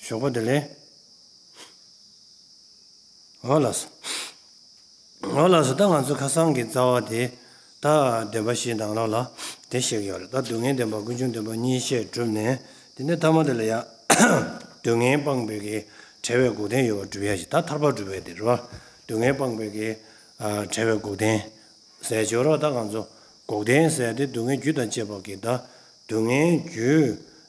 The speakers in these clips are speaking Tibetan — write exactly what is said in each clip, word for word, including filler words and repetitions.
ཞོགས་པ་བདེ་ལེགས། འོ་ལགས་སོ། འོ་ལགས་སོ། ད་ང་ཚོ་ཁ་སང་གི་རྩ་བ་དེ་ད་བདེན་པ་བཞིའི་ནང་ལོགས་ལ་དེ་བཤད་ཀྱི་ཡོད་རེད། ད་སྡུག་བསྔལ་བདེན་པ་ཀུན་འབྱུང་བདེན་པ་གཉིས་བཤད་གྲུབ་ནས། དེ་ནས་ཐ་མ་དེ་ལ་ཡང་སྡུག་བསྔལ་སྤངས་པའི་གི་བྲལ་བའི་འགོག་བདེན་ཡོད་པར་གྲུབ་ཡ་ཞིག་ད་ཐར་པ་སྒྲུབ་པའི་དེ་རེད་བ། སྡུག་བསྔལ་སྤངས་པའི་གི་ཨ་བྲལ་བའི་འགོག་བདེན་ཟེར་ཡ་ཅིག་ཡོད་རེད་བ། ད་ང་ཚོ་འགོག་བདེན་ཟེར་ཡ་དེ་སྡུག་བསྔལ་རྒྱུ་དང་བཅས་པ་གི་ད་སྡུག་བསྔལ་རྒྱུ་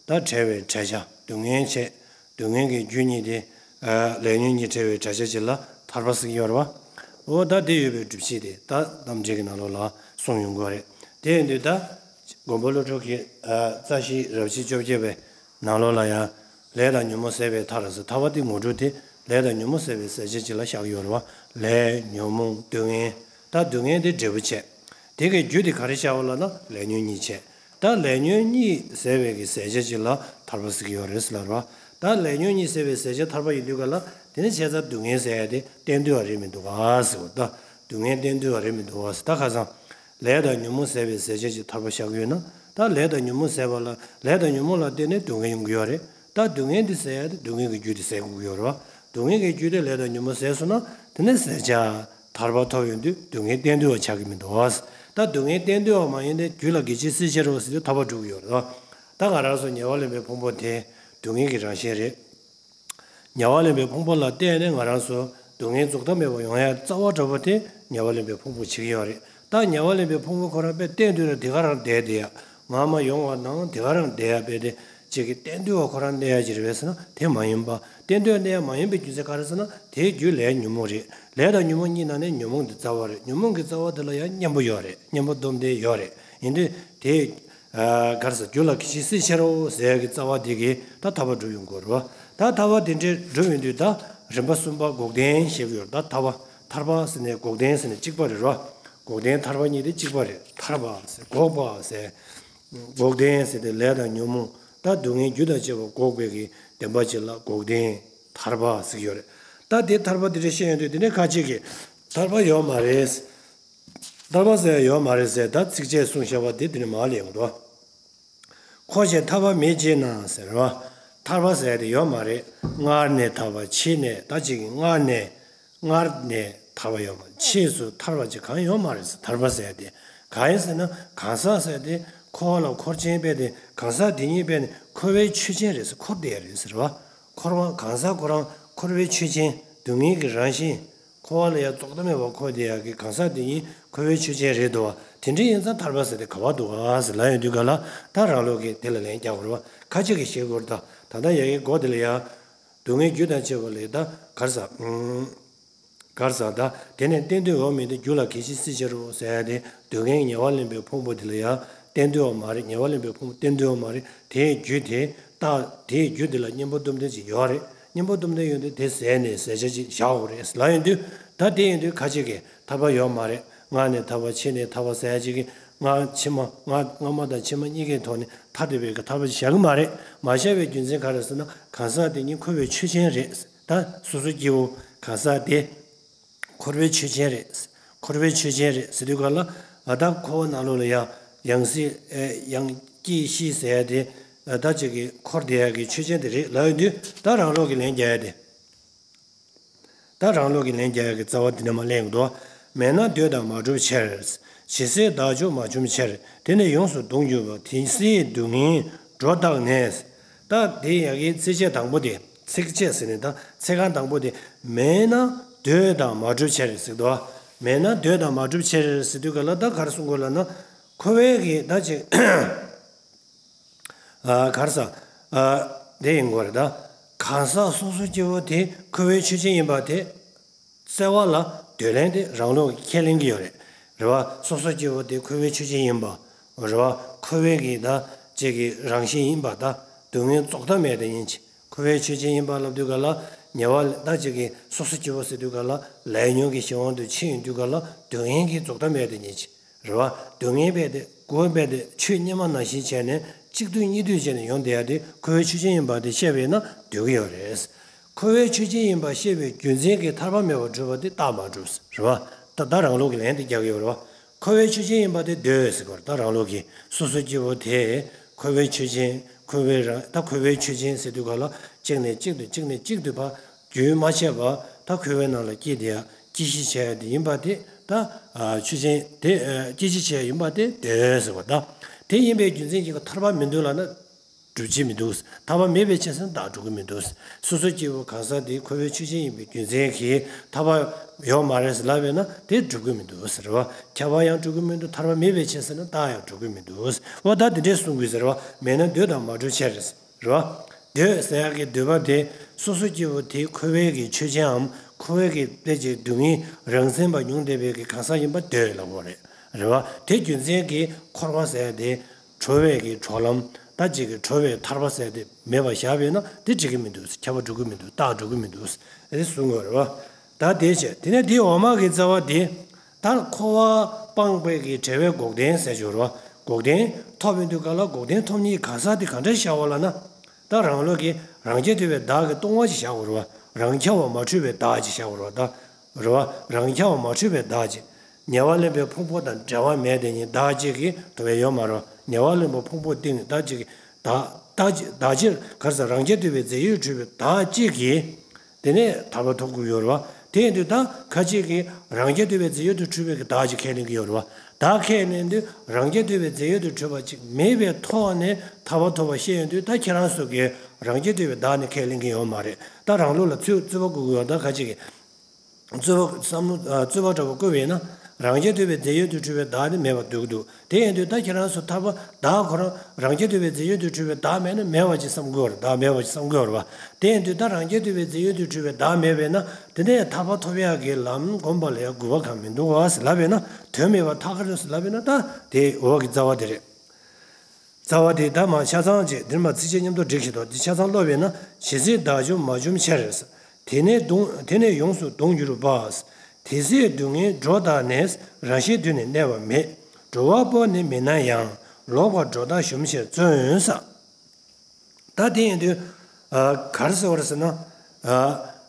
ད་བྲལ་བའི་བྲལ་བྱ། སྡུག་བསྔལ་བྱས། སྡུག་བསྔལ་གྱི་རྒྱུ་གཉིས་དེ་ཨ་ལས་ཉོན་གཉིས་བྲལ་བའི་བྲལ་བྱ་ཅིག་ལ་ཐར་པ་ཟེར་གྱི་ཡོད་རེད་བ། འོ་ད་དེ་ཡོད་པའི་སྒྲུབ་བྱེད་དེ་ད་རྣམ་འགྲེལ་གྱི་ནང་ལོགས་ལ་གསུངས་ཡོང་གི་ཡོད་རེད། དེ་ཡིན་དུས་ད་མགོན་པོ་ཀླུ་སྒྲུབ་ཀྱི་ཨ་རྩ་ཤེ་རབ་བྱེད་བཅོ་བརྒྱད་པའི་ནང་ལོགས་ལ་ཡང་ལས་དང་ཉོན་མོངས་ཟད་པའི་མཐར་ཟེར། ཐར་པ་དེ་ངོ་སྤྲོད་དེ་ལས་དང་ཉོན་མོངས་ཟད་པའི་ཟད་བྱ་ཅིག་ལ་བཞག་ཡོད་རེད་བ། ལས་ཉོན་མོངས་སྡུག་བསྔལ། ད་སྡུག་བསྔལ་དེ་འབྲས་བུ་བྱས། དེ་གའི་རྒྱུ་དེ་ག་རེ་བྱ་བ་ལབ་ན་ལས་ཉོན་གཉིས་བྱས། ད་ལས་ཉོན་གཉིས་ཟད་པའི་གི་ཟད་བྱ་ཅིག་ལ་ཐར་པ་ཟེར་གྱི་ཡོད་རེད་ཟེར་ལབ་རེད་བ། ད་ལས་ཉོན་གཉིས་ཟད་པའི་ཟད་བྱ་ཐར་པ་ཡིན་དུས་ག་ལ་དེ་ནི་བྱས་ཙང་སྡུག་བསྔལ་ཟེར་ཡ་དེ་གཏན་དུ་བ་རེད་མི་འདུག་ག་ཟེར་བ། ད་སྡུག་བསྔལ་གཏན་དུ་བ་རེད་མི་འདུག་ག་ཟེར། ད་ཁ་སང་ལས་དང་ཉོན་མོངས་ཟད་པའི་ཟད་བྱ་ཅིག་ཐར་པ་བཞག་གི་ཡོད་ན། ད་ལས་དང་ཉོན་མོངས་ཟད་པ་ལ་ལས་དང་ཉོན་མོངས་ལ་བརྟེན་ནས་སྡུག་བསྔལ་ཡོང་གི་ཡོད་རེད། ད་སྡུག་བསྔལ་འདི་ཟད་ཡ་དེ་སྡུག་བསྔལ་གྱི་རྒྱུ་དེ་ཟད་དགོས་ཀྱི་ཡོད་རེད་བ། སྡུག་བསྔལ་གྱི་རྒྱུ་དེ་ལས་དང་ཉོན་མོངས་ཟད་སོང་ན་དེ་ནི་ཟད་བྱ་ཐར་པ་ཐོབ་ཡོང་དུས་སྡུག་བསྔལ་གཏན་དུ་བ་ཆགས་ཀྱི་མི་འདུག་བ། ད་སྡུག་བསྔལ་གཏན་དུ་བ་མ་ཡིན་ཏེ་རྒྱུད་ལ་སྐྱེ་འཆི་སྲིད་ཤི་རོ་ཟེར་དུས་ཐར་པ་སྒྲུབ་ཀྱི་ཡོད་རེད་བ། ད་ང་རང་ཚོ་ཉེ་བར་ལེན་པའི་ཕུང་པོ་དེ་སྡུག་བསྔལ་གྱི་རང་བཞིན་རེད། ཉེ་བར་ལེན་པའི་ཕུང་པོ་ལ་བརྟེན་ནས་ང་རང་ཚོ་སྡུག་བསྔལ་རྫོགས་མཐའ་མེད་པ་ཡོང་ཡ་རྩ་བ་འགྲོ་བ་དེ་ཉེ་བར་ལེན་པའི་ཕུང་པོ་བྱེད་ཀྱི་ཡོད་རེད། ད་ཉེ་བར་ལེན་པའི་ཕུང་པོ་ཁོ་རང་དཔེ་གཏན་དུ་ར་དེ་ག་རང་བསྡད་དེ་ཡ། སྔ་མ་ཡོང་བ་ནང་དེ་ག་རང་བསྡད་ཡ་དཔེ་དེ་ཅིག་གི་གཏན་དུ་བ་ཁོ་རང་གནས་ཡ་ཅིག་རེད་པས་ཟེར་ན་དེ་མ་ཡིན་པ། གཏན་དུ་གནས་ཡ་མ་ཡིན་པའི་རྒྱུ་མཚན་ག་རེ་ཟེར་ན་དེའི་རྒྱུ་ལས་ཉོན་མོངས་རེད། ལས་དང་ཉོན་མོངས་གཉིས་ནང་ནས་ཉོན་མོངས་འདི་རྩ་བ་རེད། ཉོན་མོངས་ཀྱི་རྩ་བ་དེ་ལ་ཡང་གཉེན་པོ་ཡོད་རེད། གཉེན་པོ་སྡོམ་ལྡན་ཡོད་རེད། ཡིན་དུས་དེ་ཨ་ག་རེ་ཟེར། རྒྱུད་ལ་སྐྱེ་འཆི་སྲིད་ཤི་རོ་ཟེར་ཡ་གི་རྩ་བ་འདི་གིས་ད་ཐར་པ་སྒྲུབ་ཡོང་དགོས་རེད་བ། ད་ཐར་པ་དེ་འདྲའི་སྒྲུབ་ཡོང་དུས་ད་རིམ་པ་གསུམ་པ་འགོག་བདེན་བཤད་ཀྱི་ཡོད་རེད། ད་ཐར་པ་ཐར་པ་ཟེར་ནས་འགོག་བདེན་ཟེར་ནས་གཅིག་པ་རེད་བ། འགོག་བདེན་ཐར་པ་གཉིས་དེ་གཅིག་པ་རེད། ཐར་པ་ཟེར་འགོག་པ་ཟེར། འགོག་བདེན་ཟེར་ཏེ་ལས་དང་ཉོན་མོངས་ད་སྡུག་བསྔལ་རྒྱུ་དང་བཅས་པ་འགོག་པའི་གི་བདེན་པ་ཅིག་ལ་འགོག་བདེན་ཐར་པ་ཟེར་གྱི་ཡོད་རེད། ད་དེ་ཐར་པ་དེ་འདྲ་བཤད་ཡོང་དུས་དེ་ནས་ཁ་ཅིག་གིས་ཐར་པ་ཡོད་མ་རེད། ཐར་པ་ཟེར་ཡ་ཡོད་མ་རེད་ཟེར་ད་ཚིགས་བཅད་གསུངས་བཞག་པ་དེ་དེ་ནས་མར་ལེན་དགོས་འདུག་འཁོར་བཅས་ཐར་པ་མེད་ཅེ་ན་ཟེར་བ། ཐར་པ་ཟེར་ཡ་དེ་ཡོད་མ་རེད། སྔར་ནས་ཐར་པ་ཕྱིས་ནས་ད་ཅིག་གིས་སྔར་ནས་སྔར་ནས་ཐར་པ་ཡོད་མ་རེད། ཕྱིས་སུ་ཐར་པ་ཅིག་གང་ཡོད་མ་རེད་ཟེར། ཐར་པ་ཟེར་ཡ་དེ་གང་ཡིན་ཟེར་ན་གང་ཟག་ཟེར་ཡ་དེ་འཁོར་བ་ལ་འཁོར་ཅན་དཔེ་དེ་གང་ཟག་དེ་ཉིད་དཔེ་ནི་འཁོར་བའི་ཆོས་ཅན་རེད་ཟེར། འཁོར་བསྡད་ཡ་རེད་ཟེར་བ། འཁོར་བ་གང་ཟག་ཁོ་རང་འཁོར་བའི་ཆོས་ཅན། སྡུག་བསྔལ་གྱི་རང་བཞིན། འཁོར་བ་ལ་ཡང་རྫོགས་མཐའ་མེད་པར་འཁོར་བསྡད་ཡག་གི་གང་ཟག་དེ་ཉིད་འཁོར་བའི་ཆོས་ཅན་རེད་འདུག་བ། དེ་འདྲ་ཡིན་ཙང་ཐར་པ་ཟེར་དེ་ག་བ་འདུག་ག་ཟེར་ལབ་ཡོང་དུས་ག་ལ་ད་རང་ལུགས་ཀྱིས་དེ་ལ་ལན་རྒྱག་དགོས་རེད་བ། ཁ་ཅིག་གིས་བཤད་དགོས་རེད། ད་ད་ལྟ་ཡ་གི་མགོ་དེ་ལ་ཡ། སྡུག་བསྔལ་རྒྱུ་དང་བཅས་པ་ལས་ད་ག་རེ་ཟ། ཨུམ། ག་རེ་ཟ། ད་དེ་ནས་གཏན་དུ་བ་མེད་དེ་རྒྱུ་ལ་སྐྱེ་འཆི་སྲིད་ཤི་རོ་ཟེར་ཡ་དེ་སྡུག་བསྔལ་ཉེ་བར་ལེན་པའི་ཕུང་པོ་དེ་ལ་ཡ། གཏན་དུ་བ་མ་རེད། ཉེ་བར་ལེན་པའི་ཕུང་པོ་གཏན་དུ་བ་མ་རེད། དེའི་རྒྱུ་དེ་རྟགས་དེའི་རྒྱུ་དེ་ལ་གཉེན་པོ་སྡོམ་ལྡན་ཅིག་ཡོད་རེད། གཉེན་པོ་སྡོམ་ལྡན་ཡོད་དུས་དེ་ཟད་ནས་ཟད་བྱ་ཅིག་བཞག་དགོས་རེད་ལབ་ཡོང་དུས། ད་དེ་ཡིན་དུས་ཁ་ཅིག་གིས་ཐར་པ་ཡོད་མ་རེད། སྔར་ནས་ཐར་པ་ཕྱིས་ནས་ཐར་པ་ཟེར་ཡ་ཅིག་གིས་སྔ་ཕྱི་མ་སྔ་སྔ་མ་དང་ཕྱི་མ་གཉིས་ཀའི་ཐོག་ནས་ཐར་བསྡད་པའི་གི་ཐར་པ་ཅིག་བཞག་གི་མ་རེད། མ་བཞག་པའི་རྒྱུ་མཚན་ག་རེ་ཟེར་ན་གང་ཟག་དེ་ཉིད་འཁོར་བའི་ཆོས་ཅན་རེད། ད་སོ་སོ་སྐྱེ་བོ་གང་ཟག་དེ། འཁོར་བའི་ཆོས་ཅན་རེད། འཁོར་བའི་ཆོས་ཅན་རེད་ཟེར་དུས་ག་ལ། ཨ་ད་འཁོར་བ་ནང་ལོགས་ལ་ཡང་ཡང་སྲིད་ཨེ་ཡང་སྐྱེ་ཤི་ཟེར་ཡ་དེ། ཨ་ད་ཅིག་གི་འཁོར་བསྡད་ཡ་གི་ཆོས་ཅན་དེ་རེད་ལབ་ཡོང་དུས་ད་རང་ལུགས་ཀྱི་ལན་རྒྱག་ཡ་དེ། ད་རང་ལུགས་ཀྱི་ལན་རྒྱག་ཡ་གི་རྩ་བ་འདི་ནས་མར་ལེན་གྱི་འདུག་མེད་ན་འདོད་དང་མ་གྲུབ་ཕྱིར། ཇི་སྲིད་བདག་འཇུག་མ་བྱུང་ཕྱིར། དེ་ནི་ཡོངས་སུ་གདུང་འགྱུར་བ། དེ་སྲིད་སྡུག་བསྔལ་སྒྲོ་བཏགས་ནས། ད་དེ་ཡ་གི་ཚིགས་བཅད་དང་པོ་དེ། ཚིགས་བཅད་ཟེར་ནས་ད་ཚིག་རྐང་དང་པོ་དེ། མེད་ན་འདོད་དང་མ་གྲུབ་ཕྱིར་ཟེར་འདུག་མེད་ན་འདོད་དང་མ་གྲུབ་ཕྱིར་ཟེར་དུས་ག་ལ་ད་ག་རེ་གསུང་དགོས་ལབ་ན། འཁོར་བའི་གི་ད་ཅིག་ཨ་ག་རེ་ཟ། ཨ་དེ་ཡིན་དགོས་རེད་ད། གང་ཟག་སོ་སོ་སྐྱེ་བོ་དེ་འཁོར་བའི་ཆོས་ཅན་ཡིན་པ་དེ། བརྩེ་བ་ལ་འདོད་ལན་དེ་རང་ལུགས་ཀྱིས་ཁས་ལེན་གྱི་ཡོད་རེད། རེད་བ། སོ་སོ་སྐྱེ་བོ་དེ་འཁོར་བའི་ཆོས་ཅན་ཡིན་པ། རེད་བ། འཁོར་བའི་གི་ད་ཅིག་གི་རང་བཞིན་ཡིན་པ། ད་སྡུག་བསྔལ་རྫོགས་མཐའ་མེད་དེ་ཉིད་ཀྱི་འཁོར་བའི་ཆོས་ཅན་ཡིན་པ་ལབ་དུས་ག་ལ། ཉེ་བ་ད་ཅིག་གི་སོ་སོ་སྐྱེ་བོ་ཟེར་དུས་ག་ལ་ལས་ཉོན་གྱི་གཞན་དབང་དུ་ཕྱིན་ཡོང་དུས་ག་ལ་སྡུག་བསྔལ་གྱི་རྫོགས་མཐའ་མེད་དེ་ཉིད་ཀྱི། རེད་བ། སྡུག་བསྔལ་རྦད་དེ་དགོས་རྦད་དེ་ཆོས་སྔ་མ་ནང་བཞིན་བྱས་ནས་གཅིག་སྡུད་གཉིས་སྡུད་བྱས་ནས་ཡོང་བསྡད་ཡ་དེ་འཁོར་བའི་ཆོས་ཅན་ཡིན་པ་དེ་བཤད་པས་ན་འདོད་ཀྱི་ཡོད་རེད། འཁོར་བའི་ཆོས་ཅན་ཡིན་པ་བཤད་པའི་རྒྱུ་མཚན་གྱིས་ཐར་པ་མེད་པར་སྒྲུབ་པ་དེ་རྟགས་མ་གྲུབ། རེད་བ། ད་ད་རང་ལུགས་ཀྱི་ལན་དེ་རྒྱག་གི་ཡོད་རེད་བ། འཁོར་བའི་ཆོས་ཅན་ཡིན་པ་དེ་འདོད་ཟེར་གོ་རེད། ད་རང་ལུགས་ཀྱི་སོ་སོ་སྐྱེ་བོ་དེ་ འཁོར་བའི་ཆོས་ཅན། འཁོར་བའི་རང་། ད་འཁོར་བའི་ཆོས་ཅན་ཟེར་དུས་ག་ལ་གཅིག་ནས་གཅིག་ཏུ་གཅིག་ནས་གཅིག་ཏུ་ཕར་རྒྱུན་མ་ཆད་པར་ད་འཁོར་བའི་ནང་ལ་སྐྱེས་བསྡད་ཡ། སྐྱེ་ཤི་བྱེད་ཡ་དེ་ཡིན་པ་དེ། ད་ཆོས་ཅན་དེ། སྐྱེ་ཤི་བྱེད་ཡ་ཡིན་པ་དེ་འདོད་ཟེར་བ། ད་དེ་ཡིན་པའི་རྒྱུ་མཚན་གྱིས་ཐར་པ་མི་འདོད་ལབ་ན། སྒྲུབ་བྱེད་མི་འདུག་ཐར་པ་མེད་པའི་ཕྱིར་ཟེར་ན་བདག་སྒྲུབ་ཀྱི་མི་འདུག་སོ་སོ་སྐྱེ་བོ་གང་ཟག་དེ་འཁོར་བའི་ཆོས་ཅན་ཡིན་པའི་རྒྱུ་མཚན་གྱིས་ཐར་པ་ཡོད་མ་རེད་ཟེར་ལབ་པས་ན་དེ་སྒྲུབ་ཀྱི་མི་འདུག་ཟེར་བ། ཁྱབ་པ་ཡང་སྒྲུབ་ཀྱི་མི་འདུག་ཐར་པ་མེད་པའི་ཕྱིར་ཟེར་ན་བདག་ཡང་སྒྲུབ་ཀྱི་མི་འདུག་འོ་ད་དེ་འདྲས་གསུང་དགོས་ཟེར་བ། མེད་ན་འདོད་དང་མ་གྲུབ་ཕྱིར། རེད་བ། འདོད་ཟེར་ཡག་གི་འདོད་པ་དེ་སོ་སོ་སྐྱེ་བོ་དེ་འཁོར་བའི་གི་ཆོས་ཅན་འམ་འཁོར་བའི་གི་དཔེ་ཅིག་སྡུག་བསྔལ་རང་མཚན་པ་མྱོང་བསྡད་པའི་གི་གང་ཟག་ཡིན་པ་འདོད་ལབ་དགོས་རེད། རེད་བ། དེ་རྒྱུ་མཚན་གྱིས་འཁོར་བ་ཟེར་ཡ་དེ། གྲོལ་བའི་གི་གྲོལ་ལམ། ད་ཅིག་གི་གྲོལ་བའི་ཐར་པ་ཟེར་དེ་མེད་པ་བཞག་པས་ན་དེ་འགྲིག་གི་མི་འདུག་ཁྱབ་པ་འགྲོ་གི་མི་འདུག་བདག་འགྲོ་གི་མི་འདུག་དེ་གསུང་དགོས་རེད་བ། ད་དེ་བྱས་དེ་ནས་དེའི་འོག་མ་གི་རྩ་བ་དེ། ད་འཁོར་བ་སྤངས་པའི་གི་བྲལ་བའི་འགོག་བདེན་ཟེར་ཞོར་བ། འགོག་བདེན་ཐོབ་ཡོང་དུས་ག་ལ་འགོག་བདེན་ཐོབ་ནིའི་གང་ཟག་དེ་ག་འདྲ་བཞག་པ་ལབ་ན། ད་རང་ལུགས་ཀྱི་རང་རྐྱ་ཐུབ་པའི་བདག་གི་སྟོང་པ་ཅིག་བཞག་དགོས་རེད་བ། རང་ཁྱབ་པ་མ་འཁྲུལ་བའི་བདག་ཅིག་བཞག་དགོས་རེད་བ། ད་རེད་བ། རང་ཁྱབ་པ་མ་འཁྲུལ་བའི་བདག་ཅིག་ཉེ་བར་ལེན་པའི་ཕུང་པོ་དང་འབྲེལ་བ་མེད་དེ་ཉིད་བདག་གཅིག་གིས་གྲུབ་པའི་ཡོད་མ་རེད། ཉེ་བར་ལེན་པའི་ཕུང་པོ་སྟེང་ནས་བདག་གཅིག་གིས་བདག་བདག་གཅིག་བདག་གཅིག་ག་རེ་ཟེར། རང་རྐྱ་ཐུབ་པའི་རྫས་ཡོད་གྲུབ་པའི་བདག་གཅིག་གིས་དེ་ནས་ཐར་པ་ཐོབ་དགོས་ཡོད་རེད་བ། དེ་ཡིན་དུས་ད་ཁ་ཅིག་གིས་རང་རྐྱ་ཐུབ་པའི་རྫས་ཡོད་དུ་གྲུབ་པའི་གི་བདག་གཅིག་ཁས་ལེན་གྱི་ཡོད་རེད་བ། བདག་ཁས་ལེན་དུས་རང་རྐྱ་ཐུབ་པའི་རྫས་ཡོད་དུ་གྲུབ་པ་ཅིག་མེད་པའི་ཐོག་ནས་ཐར་པ་ཐོབ་པ་བཤད་ཡོང་དུས་ད་ཁྱེད་རང་ཚོ་གིས་རང་རྐྱ་ཐུབ་པའི་བདག་ནི་ཁས་ལེན་གྱི་ཡོད་མ་རེད། ད་རང་ལུགས་ལ་རྩོད་རྩོད་པ་དགོས་ཀྱི་ཡོད། ད་ཁ་ཅིག་གིས། རྩོད་པ་བསམ་བློ་ཨ། རྩོད་པ་འདྲ་པོ་བཀོད་པས་ན། རང་རྐྱ་ཐུབ་པའི་རྫས་ཡོད་དུ་གྲུབ་པའི་བདག་ནི་མེད་པར་འདོད་ཀྱི་འདུག་དེ་ཡིན་དུས་ད་ཁྱེད་རང་ཚོ་ཐར་པ་བདག་ཁོ་རང་རང་རྐྱ་ཐུབ་པའི་རྫས་ཡོད་དུ་གྲུབ་པའི་བདག་མེད་ན་མེད་པ་ཅིག་བསམ་དགོས་རེད། བདག་མེད་པ་ཅིག་བསམ་དགོས་རེད་བ། དེ་ཡིན་དུས་ད་རང་རྐྱ་ཐུབ་པའི་རྫས་ཡོད་དུ་གྲུབ་པའི་བདག་མེད་པས་ན་དེ་ནས་ཐར་པ་ཐོབ་ཡག་གི་ལམ་སྒོམ་པ་ལ་ཡང་དགོས་པ་གང་མི་འདུག་བ་ཟེར་ལབ་པས་ན། དོན་མེད་པར་ཐར་ག་རེད་ཟེར་ལབ་པས་ན་ད་དེ་འོག་གི་རྩ་བ་དེ་རེད། རྩ་བ་དེ་ད་མ་ཆ་ཚང་ཅིག་འདིར་མ་ཚིགས་བཅད་མཉམ་དུ་བསྒྲིགས་ཤིག་དང་དེ་ཆ་ཚང་ཀློག་པས་ན། ཇི་སྲིད་བདག་བཅོམ་མ་བཅོམ་ཕྱིར། དེ་ནས་གདུང་དེ་ནས་ཡོངས་སུ་གདུང་འགྱུར་བ། དེ་སྲིད་སྡུག་བསྔལ་སྒྲོ་བཏགས་ནས། རང་བཞིན་དུ་ནི་གནས་པ་མེད། འགྲོ་བ་པོ་ནི་མིན་ན་ཡང་། ལོག་པར་སྒྲོ་བཏགས་གཞོམ་ཕྱིར་བརྩོན་ཟེར། ད་དེ་ཡིན་དུས། ཨ། ག་རེ་ཟེར་བ་རེད་ཟེར་ན། ཨ།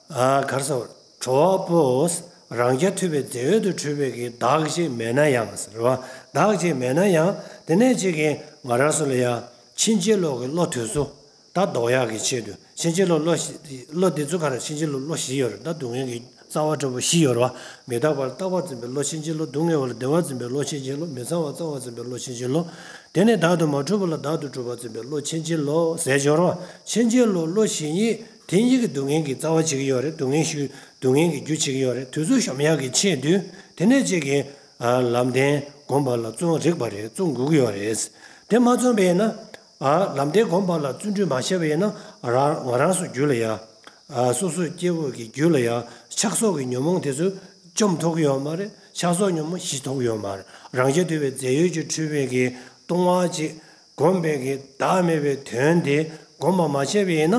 ཨ། ག་རེ་ཟེར་བ། གྲོལ་བ་པོ། རང་རྐྱ་ཐུབ་པའི་རྫས་ཡོད་དུ་གྲུབ་པའི་གི་བདག་ཅིག་མེད་ན་ཡང་ཟེར་བ། བདག་ཅིག་མེད་ན་ཡང་དེ་ནས་ཅིག་གིས་ང་རང་ཚོ་ལ་ཡང་ཕྱིན་ཅི་ལོག་གི་བློ་དེ་ཚོ་ད་ལྡོག་ཡག་གི་ཆེད་དུ། ཕྱིན་ཅི་ལོག་བློ་བཞི། བློ་དེ་ཚོ་ག་རེ། ཕྱིན་ཅི་ལོག་བློ་བཞི་ཡོད་རེད། ད་སྡུག་བསྔལ་གྱི་རྩ་བ་འདྲ་པོ་བཞི་ཡོད་རེད་བ། མི་རྟག་པ་ལ་རྟག་པར་འཛིན་པའི་བློ་ཕྱིན་ཅི་ལོག་སྡུག་བསྔལ་བ་ལ་བདེ་བར་འཛིན་པའི་བློ་ཕྱིན་ཅི་ལོག་མི་གཙང་བ་གཙང་བར་འཛིན་པའི་བློ་ཕྱིན་ཅི་ལོག་དེ་ནས་བདག་ཏུ་མ་གྲུབ་པ་ལ་བདག་ཏུ་གྲུབ་པར་འཛིན་པའི་བློ་ཕྱིན་ཅི་ལོག་ཟེར་སྦྱོར་བ། ཕྱིན་ཅི་ལོག་བློ་བཞི་ཉིད་དེ་ཉིད་ཀྱི་སྡུག་བསྔལ་གྱི་རྩ་བ་བྱེད་ཀྱི་ཡོད་རེད། སྡུག་བསྔལ་ཞུ། སྡུག་བསྔལ་གྱི་རྒྱུ་བྱེད་ཀྱི་ཡོད་རེད། དེ་ཚོ་གཞོམ་ཡག་གི་ཆེད་དུ་དེ་ནས་ཅིག་གིས། ཨ། ལམ་བདེན་སྒོམ་པ་ལ་བརྩོན་རིགས་པ་རེད། བརྩོན་དགོས་ཀྱི་ཡོད་རེད། དེ་མ་བརྩོན་པས་ན། ཨ། ལམ་བདེན་སྒོམ་པ་ལ་བརྩོན་འགྲུས་མ་བྱས་པས་ན་རང་ང་རང་ཚོ་རྒྱུད་ལ་ཡ། ཨ། སོ་སོའི་སྐྱེ་བོ་གི་རྒྱུད་ལ་ཡ་ཆགས་སོགས་ཀྱི་ཉོན་མོངས་དེ་ཚོ་བཅོམ་ཐུབ་ཀྱི་ཡོད་མ་རེད། ཆགས་སོགས་ཉོན་མོངས་ཞི་ཐུབ་ཀྱི་ཡོད་མ་རེད། རང་རྐྱ་ཐུབ་པའི་རྫས་ཡོད་ཀྱིས་གྲུབ་པའི་གི་སྟོང་པ་ཅིག་སྒོམ་པའི་གི་བདག་མེད་པའི་དོན་དེ་སྒོམ་པ་མ་བྱས་པས་ན།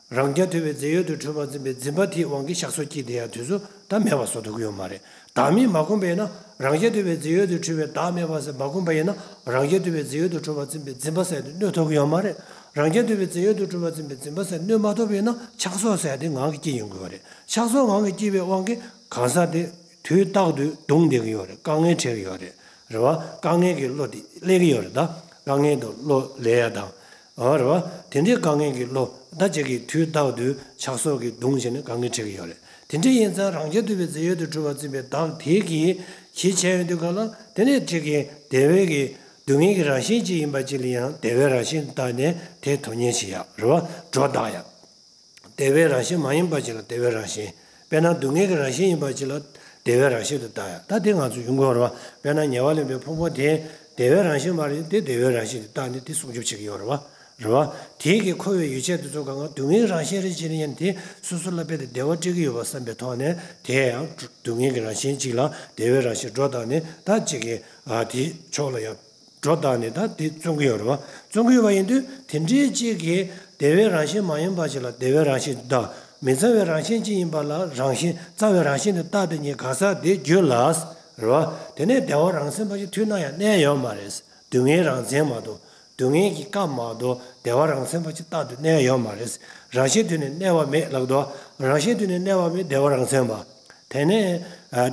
རང་རྐྱ་ཐུབ་པའི་རྫས་ཡོད་དུ་གྲུབ་པར་འཛིན་པའི་འཛིན་པ་དེའི་དབང་གིས་ཆགས་སོགས་སྐྱེས་བསྡད་ཡ་དེ་ཚོ་ད་མེད་པ་བཟོ་ཐུབ་ཀྱི་ཡོད་མ་རེད། བདག་མེད་མ་བསྒོམས་པས་ན། རང་རྐྱ་ཐུབ་པའི་རྫས་ཡོད་དུ་གྲུབ་པའི་བདག་མེད་པ་ཟེར་མ་བསྒོམས་པ་ཡིན་ན། རང་རྐྱ་ཐུབ་པའི་རྫས་ཡོད་དུ་གྲུབ་པར་འཛིན་པའི་འཛིན་པ་ཟེར་དེ་གནོད་ཐུབ་ཀྱི་ཡོད་མ་རེད། རང་རྐྱ་ཐུབ་པའི་རྫས་ཡོད་དུ་གྲུབ་པར་འཛིན་པའི་འཛིན་པ་ཟེར་གནོད་མ་ཐུབ་པས་ན་ཆགས་སོགས་ཟེར་དེ་ངང་གིས་སྐྱེ་ཡོང་གི་ཡོད་རེད། ཆགས་སོགས་ངང་གིས་སྐྱེ་བའི་དབང་གིས་གང་ཟག་དེ་དུས་རྟག་ཏུ་གདུང་བསྡད་ཀྱི་ཡོད་རེད། དཀའ་ངལ་འཕྲད་ཀྱི་ཡོད་རེད། རེད་བ། དཀའ་ངལ་གྱི་བློ་དེ་སླེབས་ཀྱི་ཡོད་རེད། ད་དཀའ་ངལ་དུ་བློ་སླེབས་ཡ་དང་། ཨོ་རེད་བ། དེ་འདྲའི་དཀའ་ངལ་གྱི་བློ་ད་ཅིག་གིས་དུས་རྟག་ཏུ་ཆགས་སོགས་ཀྱིས་གདུང་བྱས་ནས་དཀའ་ངལ་འཕྲད་ཀྱི་ཡོད་རེད། དེ་འདྲ་ཡིན་ཙང་རང་རྐྱ་ཐུབ་པའི་རྫས་ཡོད་དུ་གྲུབ་པར་འཛིན་པའི་བདག་དེ་གིས་གཞི་བྱས་ཡོང་དུས་ག་ལ་དེ་ནས་ཅིག་གིས་བདེ་བའི་གི་སྡུག་བསྔལ་གྱི་རང་བཞིན་ཅིག་ཡིན་པ་ཅིག་ལ་ཡང་བདེ་བའི་རང་བཞིན་དུ་བལྟས་ནས་དེ་དོན་གཉེར་བྱེད་ཡ། རེད་བ། སྒྲོ་བཏགས་ཡ། བདེ་བའི་རང་བཞིན་མ་ཡིན་པ་ཅིག་ལ་བདེ་བའི་རང་བཞིན། དཔེར་ན་སྡུག་བསྔལ་གྱི་རང་བཞིན་ཡིན་པ་ཅིག་ལ་བདེ་བའི་རང་བཞིན་དུ་བལྟ་ཡ། ད་དེ་ང་ཚོ་ཡོང་གི་ཡོད་རེད་བ། དཔེར་ན་ཉེ་བར་ལེན་པའི་ཕུང་པོ་དེ་བདེ་བའི་རང་བཞིན་མ་རེད། དེ་བདེ་བའི་རང་བཞིན་དུ་བལྟ་ནས་དེ་སྲུང་སྐྱོབ་བྱེད་ཀྱི་ཡོད་རེད་བ། རེད་བ། དེའི་གི་འཁོར་བའི་ཡོ་བྱད་དེ་ཚོ་གང་ག་སྡུག་བསྔལ་རང་བཞིན་རེད་བྱས་ནས་ཡང་དེ་སོ་སོ་ལ་དཔེ་དེ་བདེ་བ་སྤྲད་ཀྱི་ཡོད་པ་བསམ་པའི་ཐོག་ནས་དེ་ཡང་སྡུག་བསྔལ་གྱི་རང་བཞིན་གཅིག་ལ་བདེ་བའི་རང་བཞིན་སྒྲོ་བཏགས་ནས་ད་གཅིག་གི་ཨ་དེའི་ཕྱོགས་ལ་ཡང་། སྒྲོ་བཏགས་ནས་ད་དེ་བརྩོན་གྱི་ཡོད་རེད་བ། བརྩོན་གྱི་ཡོད་པ་ཡིན་དུས་དེ་འདྲའི་གཅིག་གིས་བདེ་བའི་རང་བཞིན་མ་ཡིན་པ་ཞིག་ལ་བདེ་བའི་རང་བཞིན་དུ་བལྟ། མི་གཙང་བའི་རང་བཞིན་ཅིག་ཡིན་པ་ལ་རང་བཞིན་གཙང་བའི་རང་བཞིན་དུ་བལྟ་དེ་ཉིད་ག་ས་དེ་རྒྱུད་ལ། རེད་བ། དེ་ནས་བདེ་བ་རང་མཚན་པ་ཞིག་དུས་ན་ཡང་གནས་ཡོད་མ་རེད། སྡུག་བསྔལ་རང་མཚན་མ་གཏོགས་སྡུག་བསྔལ་གྱི་སྐབས་མ་གཏོགས་བདེ་བ་རང་མཚན་པ་ཞིག་རྟག་ཏུ་གནས་ཡོད་མ་རེད། རང་བཞིན་དུ་ནི་གནས་པ་མེད་ལབ་དོ། རང་བཞིན་དུ་ནི་གནས་པ་མེད་བདེ་བ་རང་མཚན་པ། དེ་ནས་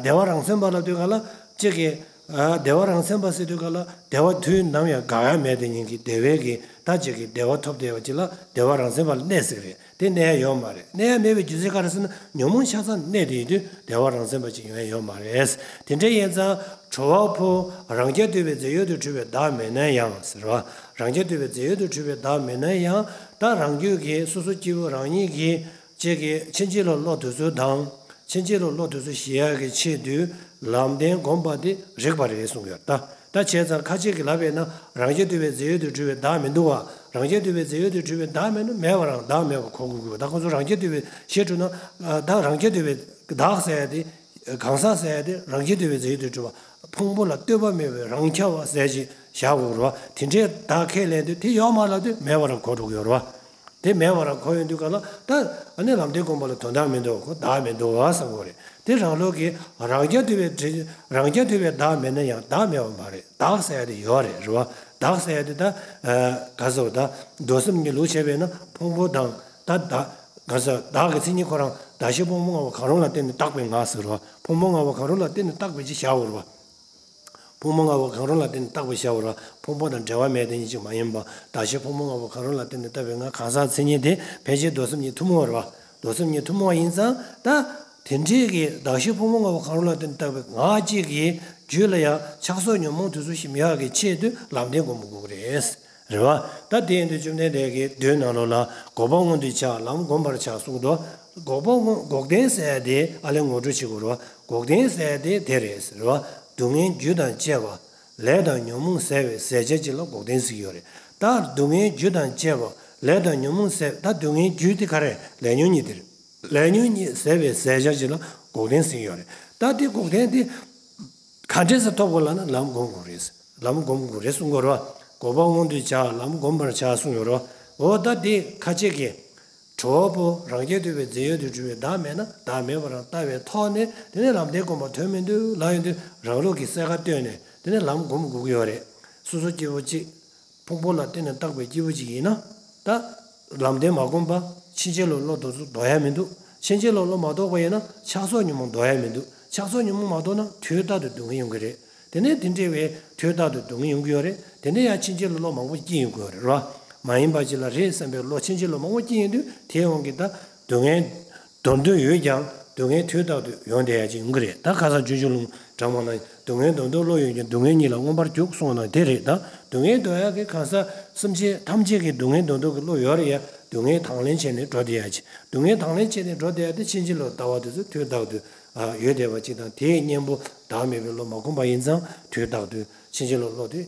བདེ་བ་རང་མཚན་པ་ལབ་དུས་ག་ལ་གཅིག་གིས། བདེ་བ་རང་མཚན་པ་ཟེར་དུས་ག་ལ་བདེ་བ་དུས་ནམ་ཡང་འགག་ཡ་མེད་དེ་ཉིད་ཀྱི་བདེ་བའི་གི་ད་ཅིག་གི་བདེ་བ་ཐོབ་བསྡད་པ་ཅིག་ལ་བདེ་བ་རང་མཚན་པ་ལ་གནས་ཟེར་གི་རེད། དེ་གནས་ཡ་ཡོད་མ་རེད། གནས་ཡ་མེད་པའི་རྒྱུ་མཚན་ག་རེ་ཟེར་ན་ཉོན་མོངས་ཆ་ཚང་གནས་དེ་ཡིན་དུས་བདེ་བ་རང་མཚན་པ་ཅིག་ཡོང་ཡ་ཡོད་མ་རེད། དེ་འདྲ་ཡིན་ཙང་གྲོལ་བ་པོ་རང་རྐྱ་ཐུབ་པའི་རྫས་ཡོད་དུ་གྲུབ་པའི་བདག་མེད་ན་ཡང་ཟེར་བ། རང་རྐྱ་ཐུབ་པའི་རྫས་ཡོད་དུ་གྲུབ་པའི་བདག་མེད་ན་ཡང་ད་རང་རྒྱུད་ཀྱི་སོ་སོ་སྐྱེ་བོ་རང་ཉིད་ཀྱི་ཅིག་གི་ཕྱིན་ཅི་ལོག་བློ་དེ་ཚོ་དང་། ཕྱིན་ཅི་ལོག་བློ་དེ་ཚོ་ཞི་ཡག་གི་ཆེད་དུ་ལམ་བདེན་བསྒོམ་པ་དེ་རིགས་པ་རེད་གསུངས་ཡོད་ད། ད་བྱས་ཙང་ཁ་ཅིག་གིས་ལབ་པས་ན་རང་རྐྱ་ཐུབ་པའི་རྫས་ཡོད་དུ་གྲུབ་པའི་བདག་མི་འདུག་བ། རང་རྐྱ་ཐུབ་པའི་རྫས་ཡོད་དུ་གྲུབ་པའི་བདག་མེད་ན་མེད་པ་རང་བདག་མེད་པ་གོ་དགོས་ཀྱི་བ། ད་ཁོ་ཚོ་རང་རྐྱ་ཐུབ་པའི་ཞེས་གྲུབ་ན་ད་རང་རྐྱ་ཐུབ་པའི་བདག་ཟེར་ཡ་དེ་གང་ཟག་ཟེར་ཡ་དེ་རང་རྐྱ་ཐུབ་པའི་རྫས་ཡོད་དུ་གྲུབ་པ་ཕུང་པོ་ལ་ལྟོས་པ་མེད་པའི་རང་རྐྱ་བ་ཟེར་ཅིག་བཞག་དགོས་རེད་བ། དེ་འདྲའི་བདག་ཁས་ལེན་དུས་དེ་ཡོད་མ་ལབ་དུས་མེད་པ་རང་གོ་འགྲོ་གི་ཡོད་རེད་བ། དེ་མེད་པ་རང་གོ་ཡོང་དུས་ག་ལ་ད་ཨ་ནི་ལམ་བདེན་བསྒོམ་པ་ལ་དོན་དག་མི་འདུག་ཁོ་བདག་མི་འདུག་བ་བསམ་དགོས་རེད། དེ་རང་ལུགས་ཀྱི་རང་རྐྱ་ཐུབ་པའི་དྲི་རང་རྐྱ་ཐུབ་པའི་བདག་མེད་ན་ཡང་བདག་མེད་པ་མ་རེད། བདག་ཟེར་ཡ་དེ་ཡོད་རེད་རེད་བ། བདག་ཟེར་ཡ་དེ་ད་ག་ཟེར་བ་ད་མདོ་སེམས་ཀྱི་ལུགས་བྱས་པས་ན་ཕུང་པོ་དང་ད་བདག་ག་ཟེར་བདག་གི་མཚན་ཉིད་ཁོ་རང་གདགས་གཞི་ཕུང་པོ་ལྔ་པོ་གང་རུང་ལ་བརྟེན་ནས་བཏགས་པའི་ངག་ཟེར་བ། ཕུང་པོ་ལྔ་པོ་གང་རུང་ལ་བརྟེན་ནས་བཏགས་པའི་ཅིག་བཞག་དགོས་རེད་བ། ཕུང་པོ་ལྔ་པོ་གང་རུང་ལ་བརྟེན་ནས་བཏགས་པའི་བྱ་བ་ར་ཕུང་པོ་དང་འབྲེལ་བ་མེད་དེ་ཉིད་ཅིག་མ་ཡིན་པ། གདགས་གཞི་ཕུང་པོ་ལྔ་པོ་གང་རུང་ལ་བརྟེན་ནས་བཏགས་པའི་ངག་གང་ཟག་མཚན་ཉིད་དེ་ཕལ་ཆེར་མདོ་སེམས་ཉིད་ཐུན་མོང་བ་རེད་བ། མདོ་སེམས་ཉིད་ཐུན་མོང་བ་ཡིན་ཙང་ད། དེ་འདྲའི་གི་གདགས་གཞི་ཕུང་པོ་ལྔ་པོ་གང་རུང་ལ་བརྟེན་ནས་བཏགས་པའི་ངག་གཅིག་གི་རྒྱུད་ལ་ཡང་ཆགས་སོགས་ཉོན་མོངས་དེ་ཚོ་ཞི་མི་ཡག་གི་ཆེད་དུ་ལམ་བདེན་སྒོམ་དགོས་ཀྱི་རེད། རེད་བ། ད་དེ་ཡིན་དུས་བཅོམ་ལྡན་འདས་ཀྱིས་མདོའི་ནང་ལོགས་ལ་འགོག་པ་སྔོན་དུ་བྱ་ལམ་བསྒོམ་པར་བྱ་གསུངས་འདུག་འགོག་པ་སྔོན་འགོག་བདེན་ཟེར་ཡ་དེ་ཨ་ལས་ངོ་སྤྲོད་བྱེད་དགོས་རེད་བ། འགོག་བདེན་ཟེར་ཡ་དེ་དེ་རེད་ཟེར་བ། སྡུག་བསྔལ་རྒྱུ་དང་བཅས་པ། ལས་དང་ཉོན་མོངས་ཟད་པའི་ཟད་བྱ་གཅིག་ལ་འགོག་བདེན་ཟེར་གྱི་ཡོད་རེད། ད་སྡུག་བསྔལ་རྒྱུ་དང་བཅས་པ། ལས་དང་ཉོན་མོངས་ཟད། ད་སྡུག་བསྔལ་རྒྱུ་དེ་ག་རེ་ལས་ཉོན་གཉིས་དེ་རེད། ལས་ཉོན་གཉིས་ཟད་པའི་ཟད་བྱ་གཅིག་ལ་འགོག་བདེན་ཟེར་གྱི་ཡོད་རེད། ད་དེ་འགོག་བདེན་དེ་ག་འདྲས་སེ་ཐོབ་དགོས་ལབ་ན་ལམ་བསྒོམ་དགོས་རེད། ལམ་བསྒོམ་དགོས་རེད་གསུང་གི་ཡོད་རེད་བ། འགོག་པ་སྔོན་དུ་བྱ་ལམ་བསྒོམ་པར་བྱ་གསུང་གི་ཡོད་རེད་བ། འོ་ད་དེ་ཁ་ཅིག་གིས། གྲོལ་བ་པོ་རང་རྐྱ་ཐུབ་པའི་རྫས་ཡོད་དུ་གྲུབ་པའི་བདག་མེད་ན་བདག་མེད་པ་རང་ལྟ་བའི་ཐོག་ནས་དེ་ནས་ལམ་བདེན་སྒོམ་པ་དོན་མི་འདུག་ལབ་ཡོང་དུས་རང་ལུགས་ཀྱི་གསལ་ཁ་བཏོན་ནས་དེ་ནས་ལམ་སྒོམ་དགོས་ཀྱི་ཡོད་རེད། སོ་སོ་སྐྱེ་བོ་གཅིག་ཕུང་པོ་ལ་བརྟེན་ནས་བཏགས་པའི་སྐྱེ་བོ་གཅིག་ཡིན་ན་ད་ལམ་བདེན་མ་བསྒོམ་པ་ཕྱིན་ཅི་ལོག་བློ་དེ་ཚོ་ལྡོག་ཡ་མི་འདུག་ཕྱིན་ཅི་ལོག་བློ་མ་ལྡོག་པ་ཡིན་ན་ཆགས་སོགས་ཉོན་མོངས་ལྡོག་ཡ་མི་འདུག་ཆགས་སོགས་ཉོན་མོངས་མ་ལྡོག་ན་དུས་རྟག་ཏུ་སྡུག་བསྔལ་ཡོང་གི་རེད། དེ་ནས་དེ་འདྲ་བའི་དུས་རྟག་ཏུ་སྡུག་བསྔལ་ཡོང་གི་ཡོད་རེད། དེ་ནས་ཡང་ཕྱིན་ཅི་ལོག་བློ་མང་པོ་སྐྱེ་ཡོང་གི་ཡོད་རེད་རོ། མ་ཡིན་པ་ཅིག་ལ་རེད་བསམ་པའི་བློ་ཕྱིན་ཅི་ལོག་མང་པོ་སྐྱེ་ཡོང་དུས་དེའི་དབང་གིས་ད་སྡུག་བསྔལ་འདོར་འདོད་ཡོད་ཀྱང་སྡུག་བསྔལ་དུས་རྟག་ཏུ་ཡོང་བསྡད་ཡ་ཅིག་ཡོང་གི་རེད། ད་ཁ་སང་ཆུང་ཆུང་ལུང་དྲངས་པ་ན་སྡུག་བསྔལ་འདོར་འདོད་བློ་ཡོད་ཀྱང་སྡུག་བསྔལ་ཉིད་ལ་མངོན་པར་རྒྱུག་གསུངས་པ་ན་དེ་རེད། ད་སྡུག་བསྔལ་འདོར་ཡ་གི་གང་ཟག་སེམས་ཅན་ཐམས་ཅད་ཀྱི་སྡུག་བསྔལ་འདོར་འདོད་ཀྱི་བློ་ཡོད་རེད་ཡ། སྡུག་བསྔལ་དང་ལེན་བྱས་ནས་འགྲོ་བསྡད་ཡ་ཅིག་སྡུག་བསྔལ་དང་ལེན་བྱས་ནས་འགྲོ་བསྡད་ཡ་དེ་ཕྱིན་ཅི་ལོག་ལྟ་བ་དེ་ཚོ་དུས་རྟག་ཏུ་ཡོད་བསྡད་པ་ཅིག་དང་དེའི་གཉེན་པོ་བདག་མེད་པའི་བློ་མ་བསྒོམས་པ་ཡིན་ཙང་དུས་རྟག་ཏུ་ཕྱིན་ཅི་ལོག་བློ་དེ་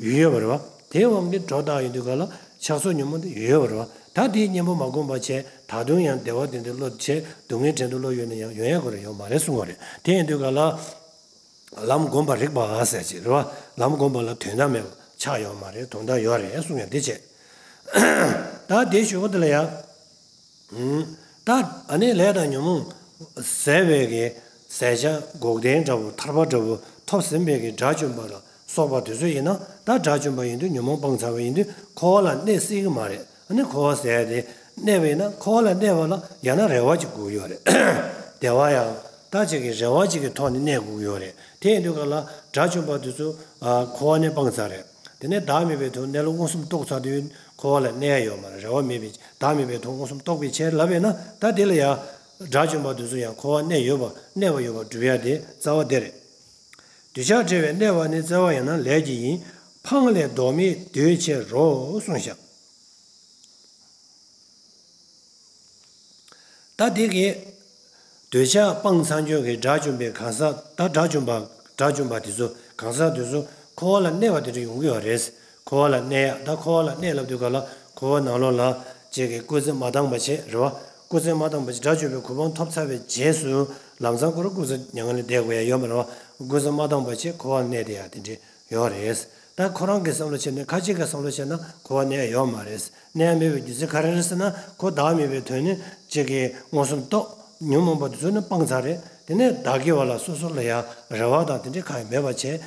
ཡོད་ཡོད་པ་རེད་བ། དེའི་དབང་གིས་སྒྲོ་བཏགས་ཡོང་དུས་ག་ལ་ཆགས་སོགས་ཉོན་མོངས་དེ་ཡོད་ཡོད་པ་རེད་བ། ད་དེའི་གཉེན་པོ་མ་བསྒོམས་པ་བྱས་ད་དུང་ཡང་བདེ་བ་དེ་འདྲ་བློ་བྱས་སྡུག་བསྔལ་དྲན་འདོད་བློ་ཡོད་ན་ཡང་ཡོང་ཡ་ག་རེ་ཡོད་མ་རེད་གསུང་བ་རེད། དེ་ཡིན་དུས་ག་ལ་ལམ་བསྒོམ་པ་རིགས་པ་ཟེར་ཅིག་རེད་བ། ལམ་བསྒོམ་པ་ལ་དོན་དག་མེད་པ་ཆགས་ཡོད་མ་རེད། དོན་དག་ཡོད་རེད་གསུང་ཡ་དེ་བྱས། ད་དེའི་གཞུག་གུ་དེ་ལ་ཡ། ད་ཨ་ནི་ལས་དང་ཉོན་མོངས་ཟད་པའི་གི་ཟད་བྱ་འགོག་བདེན་འདྲ་བོ་ཐར་པ་འདྲ་བོ་ཐོབ་ཟིན་པའི་གི་དགྲ་བཅོམ་པ་ལ་སོགས་པ་དེ་ཚོ་ཡིན་ན་ད་དགྲ་བཅོམ་པ་ཡིན་དུས་ཉོན་མོངས་སྤངས་ཚར་བ་ཡིན་དུས་འཁོར་བ་ལ་གནས་སྲིད་གི་མ་རེད། ཨ་ནི་འཁོར་བ་ཟེར་ཡ་དེ་གནས་པ་ཡིན་ན་འཁོར་བ་ལ་གནས་པ་ལ་ཡང་ན་རེ་བ་ཅིག་དགོས་ཡོད་རེད། བདེ་བ་ཡང་ད་ཅིག་གི་རེ་བ་ཅིག་གི་ཐོག་ནས་གནས་དགོས་ཀྱི་ཡོད་རེད། དེ་ཡིན་དུས་ག་ལ་དགྲ་བཅོམ་པ་དེ་ཚོ་འཁོར་བ་ནས་སྤངས་ཚར་རེད། དེ་ནས་བདག་མེད་པའི་དོན་གནས་ལུགས་མངོན་སུམ་རྟོགས་ཚར་དུས་འཁོར་བ་ལ་གནས་ཡ་ཡོད་མ་རེད། རེ་བ་མེད་པའི་བདག་མེད་པའི་དོན་མངོན་སུམ་རྟོགས་པའི་ཕྱིར་ལབ་པས་ན་ད་དེ་ལ་ཡང་དགྲ་བཅོམ་པ་དེ་ཚོ་ཡང་འཁོར་བ་གནས་ཡོད་པ་གནས་པ་ཡོད་པར་སྒྲུབ་ཡ་དེ་རྩ་བ་དེ་རེད། འདོད་ཆགས་བྲལ་བའི་གནས་པ་ནི་བརྩེ་བ་ཡང་ན་ལས་ཀྱི་ཡིན། འཕངས་ལས་ལྡོག་མེད་འདོད་ཕྱིར་རོ་གསུངས་ཤག་ད་དེ་གི་འདོད་ཆགས་སྤངས་ཚར་ཁྱོད་ཀྱི་དགྲ་བཅོམ་པའི་གང་ཟག་ད་དགྲ་བཅོམ་པ་དགྲ་བཅོམ་པ་དེ་ཚོ་གང་ཟག་དེ་ཚོ་འཁོར་བ་ལ་གནས་པ་དེ་འདྲ་ཡོང་གི་ཡོད་རེད། འཁོར་བ་ལ་གནས་ཡ་ད་འཁོར་བ་ལ་གནས་ལབ་དུས་ག་ལ་འཁོར་བ་ནང་ལོགས་ལ་ཅིག་གི་སྐུལ་ཚིག་མ་བཏང་བ་བྱས་རེད་བ། སྐུལ་ཚིག་མ་བཏང་བ་བྱས་དགྲ་བཅོམ་པའི་གོ་འཕང་ཐོབ་ཚར་བའི་རྗེས་སུ་ལམ་སང་ཁོ་རང་སྐུལ་ཚིག་ཉན་ག་ལ་བསྡད་དགོས་ཡ་ཡོད་མ་རེད་བ། སྐུལ་ཚིག་མ་བཏང་བ་བྱས་འཁོར་བ་ལ་གནས་བསྡད་ཡ་དེ་འདྲ་ཡོད་རེད། ད་ཁོ་རང་གི་བསམ་བློ་བྱས་ནས་ཁ་ཅིག་གི་བསམ་བློ་བྱས་ན་འཁོར་བ་གནས་ཡ་ཡོད་མ་རེད། གནས་ཡ་མེད་པའི་རྒྱུ་མཚན་ག་རེ་རེད་ཟེར་ན་ཁོ་བདག་མེད་པའི་དོན་ནི་ཅིག་གི་མངོན་སུམ་རྟོགས། ཉོན་མོངས་པ་དེ་ཚོ་ནི་སྤངས་ཚར་རེད། དེ་ནས་བདག་གི་བ་ལ་སོ་སོ་ལ་ཡང་རེ་བ་དང་དེ་འདྲའི་གང་ཡང་མེད་པ་བྱས།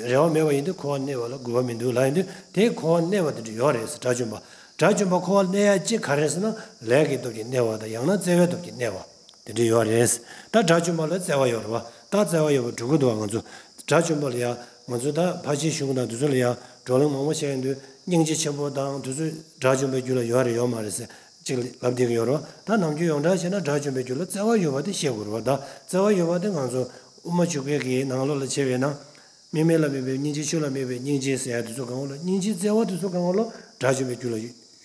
རེ་བ་མེད་པ་ཡིན་དུས་འཁོར་བ་གནས་པ་ལ་དགོས་པ་མི་འདུག་ལབ་ཡིན་དུས་དེ་འཁོར་བ་གནས་པ་དེ་འདྲ་ཡོད་རེད་ཟེར་དགྲ་བཅོམ་པ། དགྲ་བཅོམ་པ་འཁོར་བ་གནས་ཡ་གཅིག་ག་རེ་ཟེར་ན་ལས་ཀྱི་སྟོབས་ཀྱིས་གནས་པ་དང་ཡང་ན་བརྩེ་བའི་སྟོབས་ཀྱིས་གནས་པ་དེ་འདྲ་ཡོད་རེད། ད་དགྲ་བཅོམ་པ་ལ་བརྩེ་བ་ཡོད་རེད་བ། ད་བརྩེ་བ་ཡོད་པ་སྒྲུབ་ཀྱི་འདུག་བ་ང་ཚོ། དགྲ་བཅོམ་པ་ལ་ཡང་ང་ཚོ་ད་ཕར་ཕྱིན་གཞུང་དང་དེ་ཚོ་ལ་ཡང་བགྲོ་གླེང་མང་པོ་བྱས་ཡོང་དུས་སྙིང་རྗེ་ཆེན་པོ་དང་དེ་ཚོ་དགྲ་བཅོམ་པའི་རྒྱུ་ལ་ཡོད་རེད་ཡོད་མ་རེད་ཟེར་གཅིག་ལབ་བསྡད་ཀྱི་ཡོད་རེད་བ། ད་ནམ་རྒྱུན་ཡོངས་གྲགས་བྱས་ན་དགྲ་བཅོམ་པའི་རྒྱུ་ལ་བརྩེ་བ་ཡོད་པ་དེ་བཤད་དགོས་རེད་བ། ད་བརྩེ་བ་ཡོད་པ་དེ་ང་ཚོ་དབུ་མ་འཇུག་པའི་གི་ནང་ལོགས་ལ་བྱས་པས་ན། དམིགས་མེད་ལ་དམིགས་པའི་སྙིང་རྗེ། ཆོས་ལ་དམིགས་པའི་སྙིང་རྗེ་ཟེར་ཡ་དེ་ཚོ་གང་ག་ལ་སྙིང་རྗེ་བརྩེ་བ་དེ་ཚོ་གང་ག་ལ་དགྲ་བཅོམ་པའི་རྒྱུ་ལ་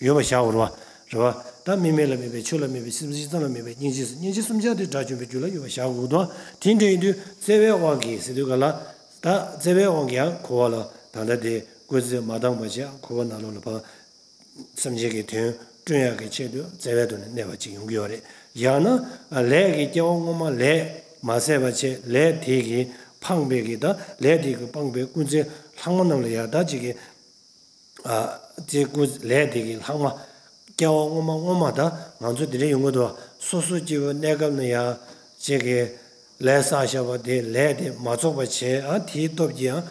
ཡོད་པ་བཞག་དགོས་རེད་བ། རེད་བ། ད་དམིགས་མེད་ལ་དམིགས་པའི་ཆོས་ལ་དམིགས་པའི་སེམས་ཅན་ཙམ་ལ་དམིགས་པའི་སྙིང་རྗེ་ཟེར་སྙིང་རྗེ་གསུམ་ཆར་དེ་དགྲ་བཅོམ་པའི་རྒྱུ་ལ་ཡོད་པ་བཞག་དགོས་འདུག་དེ་འདྲ་ཡིན་དུས་བརྩེ་བའི་དབང་གིས་ཟེར་དུས་ག་ལ། ད་བརྩེ་བའི་དབང་གིས་ཡང་འཁོར་བ་ལ་ད་ལྟ་དེ་སྐུལ་ཚིག་མ་འདང་བ་བྱས་འཁོར་བ་ནང་ལོགས་ལ་ཕར། སེམས་ཅན་གྱི་དོན་བསྐྲུན་ཡག་གི་ཆེད་དུ་བརྩེ་བའི་ཐོག་ནས་གནས་པ་ཅིག་ཡོང་གི་ཡོད་རེད། ཡང་ན་ལས་ཀྱི་སྐྱེ་བ་སྔོན་མ་ལས་མ་ཟད་པ་བྱས་ལས་དེ་གིས་འཕངས་པའི་གི་ད་ལས་དེ་གིས་འཕངས་པའི་སྐུལ་ཚིག་ལྷག་མ་རྣམས་ལ་ཡང་ད་ཅིག་གི་དེ་སྐུལ་ལས་དེ་གིས་ལྷག་མ་སྐྱེ་བ་སྔོན་མ་སྔོན་མ་ད་ང་ཚོ་དེ་འདྲ་ཡོང་གི་འདུག་སོ་སོ་སྐྱེ་བོའི་གནས་སྐབས་ན་ཡང་ཅིག་གི་ལས་བསགས་བཞག་པ་དེ་ལས་དེ་མ་རྫོགས་པ་བྱས་ཨ་དེའི་སྟོབས་ཀྱིས་ཡང་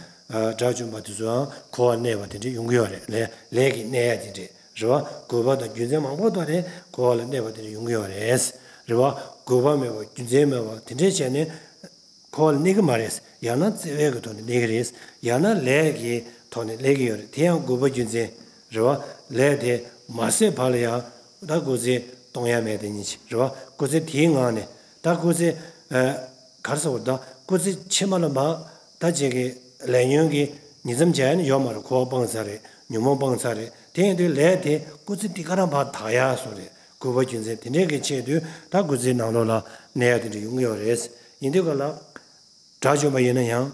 དགྲ་བཅོམ་པ་དེ་ཚོའང་འཁོར་བར་གནས་པ་དེ་འདྲ་ཡོང་གི་ཡོད་རེད། ལས་ལས་ཀྱིས་གནས་ཡ་དེ་འདྲ་རེད་བ། དགོས་པ་དང་རྒྱུ་མཚན་མང་པོ་ཐོག་ནས་འཁོར་བ་ལ་གནས་པ་དེ་འདྲ་ཡོང་གི་ཡོད་རེད། རེད་བ། དགོས་པ་མེད་པ་རྒྱུ་མཚན་མེད་པ་དེ་འདྲ་བྱས་ནས་འཁོར་བ་ལ་གནས་ཀྱི་མ་རེད། ཡང་ན་བརྩེ་བའི་གི་ཐོག་ནས་གནས་ཀྱི་རེད། ཡང་ན་ལས་ཀྱི་ཐོག་ནས་གནས་ཀྱི་ཡོད་རེད། དེ་ཡང་དགོས་པ་རྒྱུ་མཚན་རེད་བ། ལས་དེ་མ་ཟད་བར་ལ་ཡང་ད་སྐུལ་ཚིག་གཏོང་ཡ་མེད་དེ་ཉིད་ཅིག་རེད་བ། སྐུལ་ཚིག་དེའི་ངང་ནས། ད་སྐུལ་ཚིག་ཨ། ག་རེ་ཟེར་བ་ད་སྐུལ་ཚིག་ཕྱི་མ་ལ་མ་ད་ཅིག་གི་ལས་ཉོན་གྱི་ཉིས་མཚམས་སྦྱར་ཡ་ནི་ཡོད་མ་རེད། འཁོར་བ་སྤངས་ཚར་རེད། ཉོན་མོངས་སྤངས་ཚར་རེད། དེ་ཡིན་དུས་ལས་དེ་སྐུལ་ཚིག་འདི་ག་རང་བར་དག་ཡ་སོགས་རེད། དགོས་པ་རྒྱུ་མཚན་དེ་འདྲས་ཀྱི་ཆེད་དུ་ད་སྐུལ་ཚིག་ནང་ལོགས་ལ་གནས་ཡ་དེ་འདྲ་ཡོང་གི་ཡོད་རེད། ཡིན་དུས་ག་ལ། དགྲ་བཅོམ་པ་ཡིན་ན་ཡང་།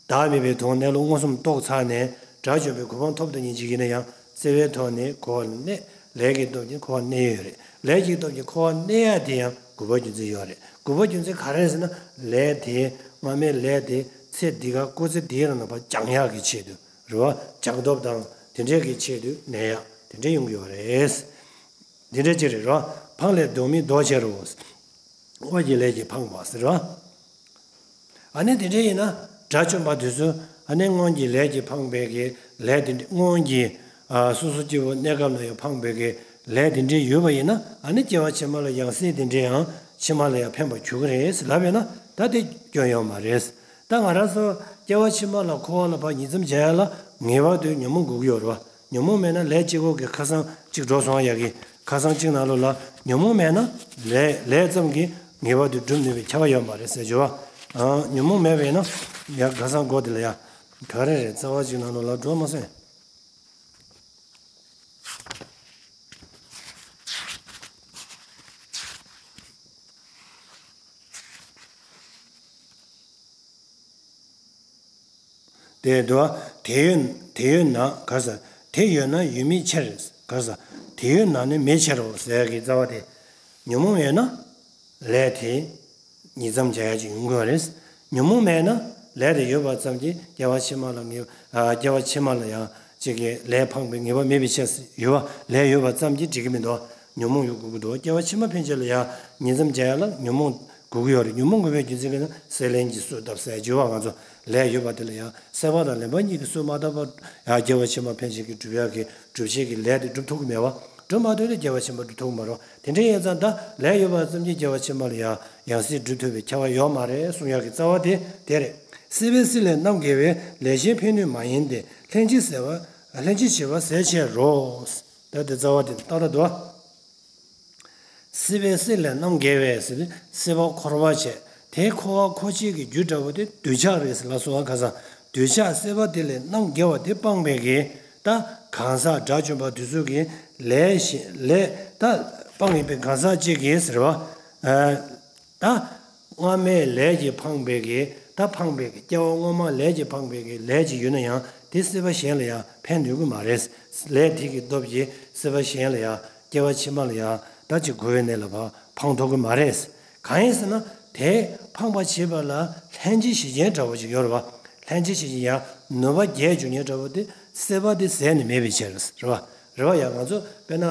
བདག་མེད་པའི་དོན་གནས་ལུགས་མངོན་སུམ་རྟོགས་ཚར་ནས་དགྲ་བཅོམ་པའི་གོ་འཕང་ཐོབ་དང་ཉིན་གཅིག་ཡིན་ན་ཡང་བརྩེ་བའི་ཐོག་ནས་འཁོར་བ་ལ་གནས། ལས་ཀྱི་སྟོབས་ཀྱིས་འཁོར་བ་གནས་ཡོད་རེད། ལས་ཀྱི་སྟོབས་ཀྱིས་འཁོར་བ་གནས་ཡ་དེ་ཡང་དགོས་པ་རྒྱུ་མཚན་ཡོད་རེད། དགོས་པ་རྒྱུ་མཚན་ག་རེ་རེད་ཟེར་ན་ལས་དེ་སྔ་མའི་ལས་དེ་ཚེ་འདི་ག་སྐུལ་ཚེ་འདིའི་རིང་ལ་ཕར་སྦྱང་ཡག་གི་ཆེད་དུ་རེད་བ། སྦྱང་སྟོབས་དང་དེ་འདྲས་ཀྱི་ཆེད་དུ་གནས་ཡག་དེ་འདྲས་ཡོང་གི་ཡོད་རེད། དེ་འདྲས་ཅིག་རེད་རོ། འཕངས་ལས་ལྡོག་མིན་ལྡོག་བྱེད་རོ། སྔོན་གྱི་ལས་ཀྱིས་འཕངས་པ་ཟེར་བ། ཨ་ནི་དེ་འདྲ་ཡིན་ན་དགྲ་བཅོམ་པ་དེ་ཚོ་ཨ་ནི་སྔོན་གྱི་ལས་ཀྱིས་འཕངས་པའི་གི་ལས་དེ་འདྲ་སྔོན་གྱི་ཨ་སོ་སོ་སྐྱེ་བོ་གནས་སྐབས་ན་ཡང་འཕངས་པའི་གི་ལས་དེ་འདྲ་ཡོད་པ་ཡིན་ན་ཨ་ནི་སྐྱེ་བ་ཕྱི་མ་ལ་ཡང་སྲིད་དེ་འདྲ་ཡང་ཕྱི་མ་ལ་ཡང་ཕན་པར་འགྱུར་གི་རེད་ཟེར་ལབ་ཡོད་ན་ད་དེ་སྐྱོན་ཡོད་མ་རེད། ད་ང་རང་ཚོ་སྐྱེ་བ་ཕྱི་མ་ལ་འཁོར་བ་ལ་ཕར་ཉིས་མཚམས་སྦྱར་ཡ་ལ་ངེས་པར་དུ་ཉོན་མོངས་དགོས་ཀྱི་ཡོད་རེད་བ། ཉོན་མོངས་མེད་ན་ལས་གཅིག་པོ་གི་ཁ་སང་གཅིག་འགྲོ་སོང་ཡ་གི་ཁ་སང་གཅིག་ནང་ལོགས་ལ་ཉོན་མོངས་མེད་ན་ལས་ལས་ཙམ་གྱིས་ངེས་པར་དུ་སྒྲུབ་ནུས་པའི་ཁྱབ་པ་ཡོད་མ་རེད་ཟེར་རྒྱུ་བ། ཨང་། ཉོན་མོངས་མེད་པས་ན་ཡ་ཁ་སང་སྒོ་དེ་ལ་ཡ་ག་རེ་རེད། རྩ་བ་གཅིག་ནང་ལོགས་ལ་འགྲོ་མ་སོང་། དེ་དུ་དེ་ཡོད་དེ་ཡོད་ན་ག་ས་དེ་ཡོད་ན་ཡོད་མེད་ཕྱིར་ག་ས་དེ་ཡོད་ན་ནི་མེད་ཕྱིར་རོ་ཟེར་གི་རྩ་བ་དེ། ཉོན་མོངས་ཡོད་ན་ལས་དེ་ཉིས་མཚམས་བྱ་ཡ་ཅིག་ཡོང་གི་ཡོད་རེད། ཉོན་མོངས་མེད་ན་ལས་དེ་ཡོད་པ་ཙམ་གྱིས་སྐྱེ་བ་ཕྱི་མ་ལ་ངེས་ཨ་སྐྱེ་བ་ཕྱི་མ་ལ་ཡང་ཅིག་གི་ལས་འཕངས་པའི་ངེས་པ་མེད་པའི་ཕྱིར་ཡོད་པ་ལས་ཡོད་པ་ཙམ་གྱིས་འགྲིག་གི་མི་འདུག་ཉོན་མོངས་ཡོད་དགོས་ཀྱི་འདུག་སྐྱེ་བ་ཕྱི་མ་ཕན་ཆད་ལ་ཡང་ཉིས་མཚམས་བྱ་ཡ་ལ་ཉོན་མོངས་དགོས་ཀྱི་ཡོད་རེད། ཉོན་མོངས་དགོས་པའི་རྒྱུ་མཚན་གྱིས་ན་སྲེད་ལེན་གྱི་གསོས་བཏབ་ཟེར་བརྗོད་པ་ང་ཚོ་ལས་ཡོད་པ་དེ་ལ་ཡང་སྲེད་པ་དང་ལེན་པ་གཉིས་ཀྱི་གསོས་མ་བཏབ་པར་ཡང་སྐྱེ་བ་ཕྱི་མ་ཕན་ཆད་ཀྱི་སྒྲུབ་ཡག་གི་སྒྲུབ་བྱེད་ཀྱི་ལས་དེ་སྒྲུབ་ཐུབ་ཀྱི་མེད་པ། སྒྲུབ་མ་ཐུབ་ན་སྐྱེ་བ་ཕྱི་མ་སྒྲུབ་ཐུབ་ཀྱི་མ་རེད། དེ་འདྲ་ཡིན་ཙང་ད་ལས་ཡོད་པ་ཙམ་གྱིས་སྐྱེ་བ་ཕྱི་མ་ལ་ཡང་ཡང་སྲིད་སྒྲུབ་ཐུབ་པའི་ཁྱབ་པ་ཡོད་མ་རེད་གསུང་ཡག་གི་རྩ་བ་དེ་དེ་རེད། སྲིད་པའི་སྲིད་ལས་རྣམ་རྒྱལ་བས། ལས་གཞན་ཕན་ནུས་མ་ཡིན་ཏེ། ལྷན་ཅིག་བྱེད་པ་ལྷན་ཅིག་བྱེད་པ་ཟད་བྱེད་རོ། ད་དེ་རྩ་བ་དེ་ཏག་ཏག་འདུག་སྲིད་པའི་སྲིད་ལས་རྣམ་རྒྱལ་བས་ཟེར་ཏེ་སྲིད་པ་འཁོར་བ་བྱས་དེ་འཁོར་བ་འཁོར་བྱེད་ཀྱི་རྒྱུ་འདྲ་བོ་དེ་འདོད་ཆགས་རེད་ཟེར་ལབ་སོང་བ། ཁ་སང་འདོད་ཆགས་སྲེད་པ་དེ་ལས་རྣམ་རྒྱལ་བ་དེ་སྤངས་པའི་གི་ད་གང་ཟག་དགྲ་བཅོམ་པ་དེ་ཚོ་གི་ལས་ཞེ་ལས་ད་སྤངས་ཡིན་པའི་གང་ཟག་གཅིག་གིས་ཟེར་བ། ད་སྔ་མའི་ལས་ཀྱིས་འཕངས་པའི་གི་ད་འཕངས་པའི་གི་སྐྱེ་བ་སྔོན་མ་ལས་ཀྱིས་འཕངས་པའི་གི་ལས་ཀྱི་ཡོད་ན་ཡང་དེ་སྲིད་པ་གཞན་ལ་ཡང་ཕན་ནུས་ཀྱི་མ་རེད། ལས་དེ་གི་སྟོབས་ཀྱིས་སྲིད་པ་གཞན་ལ་ཡང་སྐྱེ་བ་ཕྱི་མ་ལ་ཡང་ད་ཅིག་འཁོར་བའི་གནས་ལ་ཕར་འཕངས་ཐུབ་ཀྱི་མ་རེད། གང་ཡིན་ཟེར་ན་དེ་འཕངས་པར་བྱེད་པ་ལ་ལྷན་ཅིག་བྱེད་མཁན་འདྲ་བོ་ཅིག་ཡོད་རེད་བ། ལྷན་ཅིག་བྱེད་མཁན་ཡང་ནུས་པ་རྒྱས་འཇུག་མཁན་འདྲ་བོ་དེ་སྲེད་པ་དེ་ཟད་ནས་མེད་པའི་ཕྱིར་རེད་བ། རེད་བ། ཡང་ང་ཚོ་དཔེར་ན་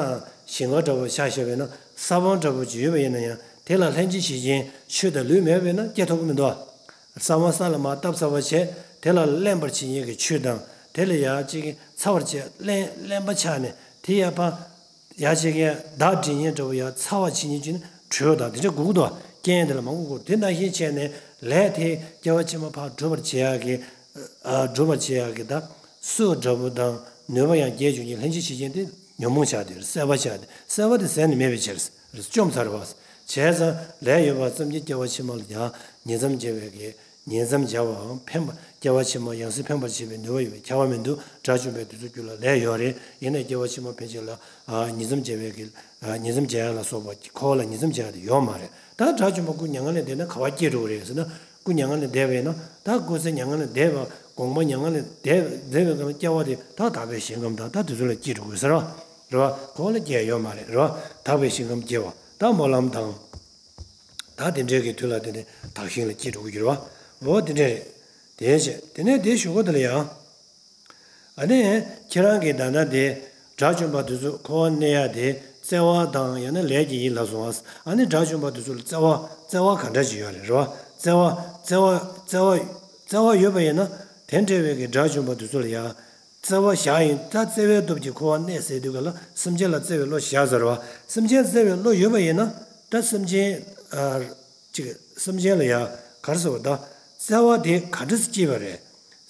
ཞིང་ཁ་འདྲ་བོ་ཆ་བཞག་པས་ན་ས་བོན་འདྲ་བོ་ཅིག་ཡོད་པ་ཡིན་ན་ཡང་དེ་ལ་ལྷན་ཅིག་བྱེད་མཁན་ཆུ་དང་ལུད་མེད་པས་ན་སྐྱེ་ཐུབ་ཀྱི་མི་འདུག་ས་བོན་ས་ལ་མར་བཏབ་ཚར་བ་བྱས་དེ་ལ་རླན་པར་བྱེད་མཁན་གྱི་ཆུ་དང་དེ་ལ་ཡང་ཅིག་ཚ་བར་བྱེད་རླན་རླན་པ་ཆགས་ནས་དེ་ཡར་ཕར་ཡར་བྱེད་མཁན་བདག་འདྲེན་མཁན་འདྲ་བོ་ཡར་ཚ་བ་བྱེད་མཁན་ཅིག་ནི་དྲོད་དང་དེ་འདྲ་དགོས་ཀྱི་འདུག་རྐྱེན་དེ་ལ་མ་དགོས་དགོས། དེ་ནང་བཞིན་བྱས་ནས་ལས་དེ་སྐྱེ་བ་ཕྱི་མ་ཕར་སྒྲུབ་པར་བྱེད་ཡག་གི། ཨ། སྒྲུབ་པར་བྱེད་ཡག་གི་ད་སྲོག་འདྲ་པོ་དང་ནུས་པ་ཡང་རྒྱས་འབྱུང་གི་ལྷན་ཅིག་བྱེད་རྐྱེན་དེ་ཉོན་མོངས་ཆགས་དེ་སྲེད་པ་ཆགས་དེ། སྲེད་པ་དེ་ཟད་ནས་མེད་པའི་ཕྱིར། བཅོམ་ཚར་བ། བྱས་ཙང་ལས་ཡོད་པ་ཙམ་གྱིས་སྐྱེ་བ་ཕྱི་མ་ལ་ཡང་ཉིང་མཚམས་སྦྱར་བའི་གི། ཉིང་མཚམས་སྦྱར་བའམ་འཕེན་པ། སྐྱེ་བ་ཕྱི་མ་ཡང་སེ་འཕེན་པར་བྱེད་པའི་ནུས་པ་ཡོད་པས་ཁྱབ་པ་མི་འདུག་དགྲ་བཅོམ་པའི་དུས་ཚོད་རྒྱུད་ལ་ལས་ཡོད་རེད། ཡིན་ནའི་སྐྱེ་བ་ཕྱི་མ་འཕེན་བྱེད་ལ། ཨ། ཉིང་མཚམས་སྦྱར་བའི་གི། ཨ། ཉིང་མཚམས་སྦྱར་ཡ་ལ་སོགས་པ་འཁོར་བ་ལ་ཉིང་མཚམས་སྦྱར་ཡ་དེ་ཡོད་མ་རེད། ད་དགྲ་བཅོམ་པ་སྐུ་མྱ་ངན་ལས་འདས་ན་ག་པར་སྐྱེ་འགྲོ་གི་རེད་ཟེར་ན། སྐུ་མྱ་ངན་ལས་འདས་པས་ན། ད་སྐུ་ཚེ་མྱ་ངན་ལས་འདས་པ། དགོངས་པ་མྱ་ངན་ལས་འདས་འདས་པའི་སྐབས་སྐྱེ་བ་དེ་ད་དག་པའི་ཞིང་ཁམས་དང་ད་དེ་ཚོ་ལ་སྐྱེ་འགྲོ་གི་ཟེར་བ་རེད་བ། འཁོར་བ་ལ་སྐྱེ་ཡ་ཡོད་མ་རེད་རེད་བ། དག་པའི་ཞིང་ཁམས་སྐྱེ་བ་ད་སྨོན་ལམ་དང་། ད་དེ་འདྲའི་གི་དུས་ལ་དེ་ནས་དག་ཞིང་ལ་སྐྱེ་འགྲོ་གི་ཡོད་རེད་བ། འོ་དེ་འདྲ་རེད། དེ་བྱས་དེ་ནས་དེ་ཞུ་གོ་དེ་ལ་ཡང་། ཨ་ནི་ཁྱེད་རང་གིས་ད་ལྟ་དེ་དགྲ་བཅོམ་པ་དེ་ཚོ་འཁོར་བ་གནས་ཡ་དེ་བརྩེ་བ་དང་ཡང་ན་ལས་ཀྱི་ཡིན་ལབ་སོང་ཨ། ཨ་ནི་དགྲ་བཅོམ་པ་དེ་ཚོ་ལ་བརྩེ་བ་བརྩེ་བ་ག་འདྲ་ཅིག་ཡོད་རེད་རེད་བ། བརྩེ་བ་བརྩེ་བ་བརྩེ་བ་བརྩེ་བ་ཡོད་པ་ཡིན་ན་དེ་འདྲ་བའི་གི་དགྲ་བཅོམ་པ་དེ་ཚོ་ལ་ཡང་བརྩེ་བ་བཞག་ཡིན། ད་བརྩེ་བའི་སྟོབས་ཀྱིས་འཁོར་བ་གནས་ཟེར་དུས་ག་ལ་སེམས་ཅན་ལ་བརྩེ་བའི་བློ་བཞག་ཟེར་བ། སེམས་ཅན་བརྩེ་བའི་བློ་ཡོད་པ་ཡིན་ན་ད་སེམས་ཅན་ཨ་ཅིག་སེམས་ཅན་ལ་ཡང་ག་རེ་ཟེར་བ། ད་བརྩེ་བ་དེ་ག་འདྲ་སེ་སྐྱེས་པ་རེད།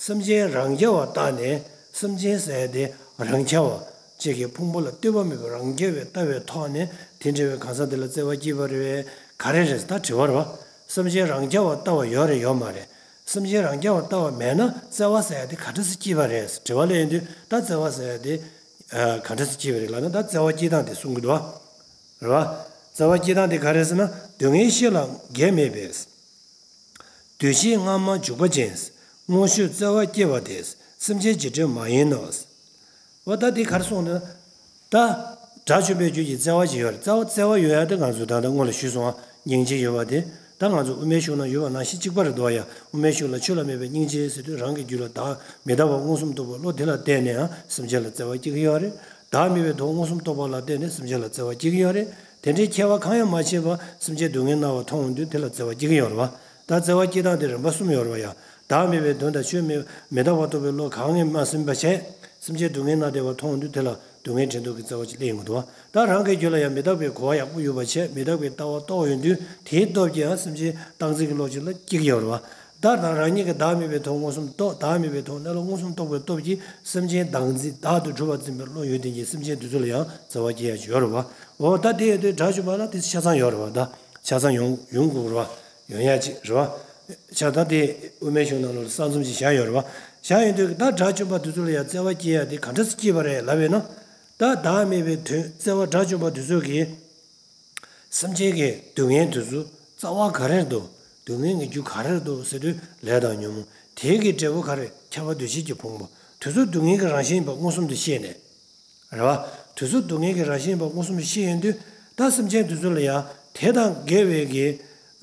སེམས་ཅན་རང་རྐྱ་བ་ལྟ་ནས་སེམས་ཅན་ཟེར་ཡ་དེ་རང་རྐྱ་བ་ཅིག་གི་ཕུང་པོ་ལ་ལྟོས་པ་མེད་པའི་རང་རྐྱ་བའི་ལྟ་བའི་ཐོག་ནས་དེ་འདྲ་བའི་གང་ཟག་དེ་ལ་བརྩེ་བ་སྐྱེས་པ་རེད་པས་ག་རེ་རེད་ད་དྲི་བ་རེད་བ། སེམས་ཅན་རང་རྐྱ་བ་ལྟ་བ་ཡོད་རེད་ཡོད་མ་རེད། སེམས་ཅན་རང་རྐྱ་བ་ལྟ་བ་མེད་ན་བརྩེ་བ་ཟེར་ཡ་དེ་ག་འདྲ་སེ་སྐྱེས་པ་རེད་དྲི་བ་ལབ་ཡོང་དུས་ད་བརྩེ་བ་ཟེར་ཡ་དེ་ག་འདྲ་སེ་སྐྱེས་པ་རེད་ལབ་ན་ད་བརྩེ་བ་སྐྱེ་སྟངས་དེ་གསུང་གི་འདུག་བ། རེད་བ། བརྩེ་བ་སྐྱེ་སྟངས་དེ་ག་རེ་ཟེར་ན་སྡུག་བསྔལ་ཤེས་ལ་འགལ་མེད་པས། འདུ་ཤེས་སྔ་མ་འཇུག་པ་ཅན། དངོས་ཤུགས་བརྩེ་བ་སྐྱེ་བ་དེ། སེམས་ཅན་འཇིགས་བྲལ་མ་ཡིན་ནོ། འོ་ད་འདི་ག་རེ་གསུངས་འདུག་ད་དགྲ་བཅོམ་པའི་རྒྱུད་ཀྱི་བརྩེ་བ་ཅིག་ཡོད་རེད། བརྩེ་བ་བརྩེ་བ་ཡོད་ཡ་དེ་ང་ཚོས་ད་ལྟ་སྔོན་ལ་ཞུས་སོང་ང་། སྙིང་རྗེ་ཡོད་པ་དེ། ད་ང་ཚོ་དབུ་མའི་གཞུང་ན་ཡོད་པ་ནང་བཞིན་གཅིག་པ་རེད་འདུག་ཡ། དབུ་མའི་གཞུང་ལ་ཆོས་ལ་དམིགས་པའི་སྙིང་རྗེ་ཟེར་དུས་རང་གི་རྒྱུད་ལ་བདག་མི་རྟག་པ་མངོན་སུམ་རྟོགས་པའི་བློ་དེ་ལ་བརྟེན་ནས་ཡང་སེམས་ཅན་ལ་བརྩེ་བ་སྐྱེ་གི་ཡོད་རེད། བདག་མེད་པའི་དོན་མངོན་སུམ་རྟོགས་པ་ལ་བརྟེན་ནས་སེམས་ཅན་ལ་བརྩེ་བ་སྐྱེ་གི་ཡོད་རེད། དེ་འདྲའི་ཁྱད་པར་གང་ཡང་མ་ཕྱེད་པར་སེམས་ཅན་སྡུག་བསྔལ་མནར་བ་མཐོང་འོང་དུས་དེ་ལ་བརྩེ་བ་སྐྱེ་གི་ཡོད་རེད་བ། ད་བརྩེ་བ་སྐྱེ་སྟངས་དེ་རིམ་པ་གསུམ་ཡོད་རེད་བ་ཡ། བདག་མེད་པའི་དོན་དང་ཆོས་མི་མི་རྟག་པ་རྟོགས་པའི་བློ་གང་ཡང་མ་ཟིན་པ་བྱས། སེམས་ཅན་སྡུག་བསྔལ་མནར་བསྡད་པ་མཐོང་འོང་དུས་དེ་ལ་སྡུག་བསྔལ་བྲལ་འདོད་ཀྱི་བརྩེ་བ་ཅིག་སླེབས་ཡོང་གི་འདུག་བ། ད་རང་གི་རྒྱུད་ལ་ཡང་མི་རྟག་པའི་གོ་བ་ཡག་པོ་ཡོད་པ་བྱས་མི་རྟག་པའི་ལྟ་བ་རྟོགས་ཡོང་དུས་དེའི་སྟོབས་ཀྱིས་ཡང་སེམས་ཅན་སྟངས་འཛིན་གྱི་བློ་ཅིག་ལ་སྐྱེ་གི་ཡོད་རེད་བ། ད་དང་རང་ཉིད་ཀྱི་བདག་མེད་པའི་དོན་མངོན་སུམ་རྟོགས། བདག་མེད་པའི་དོན་གནས་ལུགས་མངོན་སུམ་རྟོགས་པའི་སྟོབས་ཀྱིས་སེམས་ཅན་བདག་འཛིན་བདག་ཏུ་གྲུབ་པར་འཛིན་པའི་བློ་ཡོད་དེ་ཉིད་སེམས་ཅན་དེ་ཚོ་ལ་ཡང་བརྩེ་བ་སྐྱེ་ཡ་ཅིག་ཡོད་རེད་བ། འོ་ད་དེ་ཡོད་དུས་དགྲ་བཅོམ་པ་ལ་དེ་ཆ་ཚང་ཡོད་རེད་བ། ད་ཆ་ཚང་ཡོང་ཡོང་དགོས་རེད་བ། ཡོང་ཡ་ཅིག་རེད་བ། ཆ་ཚང་དེ་དབུ་མའི་གཞུང་ནང་ལོགས་ལ་གསར་རྩོམ་ཅིག་བཞག་ཡོད་རེད་བ། བཞག་ཡོད་དུས་ད་དགྲ་བཅོམ་པ་དེ་ཚོ་ལ་ཡང་བརྩེ་བ་སྐྱེ་ཡ་དེ་ག་འདྲ་སེ་སྐྱེས་པ་རེད་ལབ་ཡོད་ན། ད་བདག་མེད་པའི་དོན་བརྩེ་བ་དགྲ་བཅོམ་པ་དེ་ཚོ་གིས། སེམས་ཅན་གྱི་སྡུག་བསྔལ་དེ་ཚོ་རྩ་བ་ག་རེར་འདུག་སྡུག་བསྔལ་གྱི་རྒྱུ་ག་རེར་འདུག་ཟེར་དུས་ལས་དང་ཉོན་མོངས་དེའི་གི་འབྲས་བུ་ག་རེ་ཁྱབ་པ་འདུ་བྱེད་ཀྱི་ཕུང་པོ་དེ་ཚོ་སྡུག་བསྔལ་གྱི་རང་བཞིན་ཡིན་པ་མངོན་སུམ་དུ་ཤེས་ནས། རེད་བ། དེ་ཚོ་སྡུག་བསྔལ་གྱི་རང་བཞིན་ཡིན་པ་མངོན་སུམ་དུ་ཤེས་ཡོང་དུས་ད་སེམས་ཅན་དེ་ཚོ་ལ་ཡང་དེ་དང་འགལ་བའི་གི་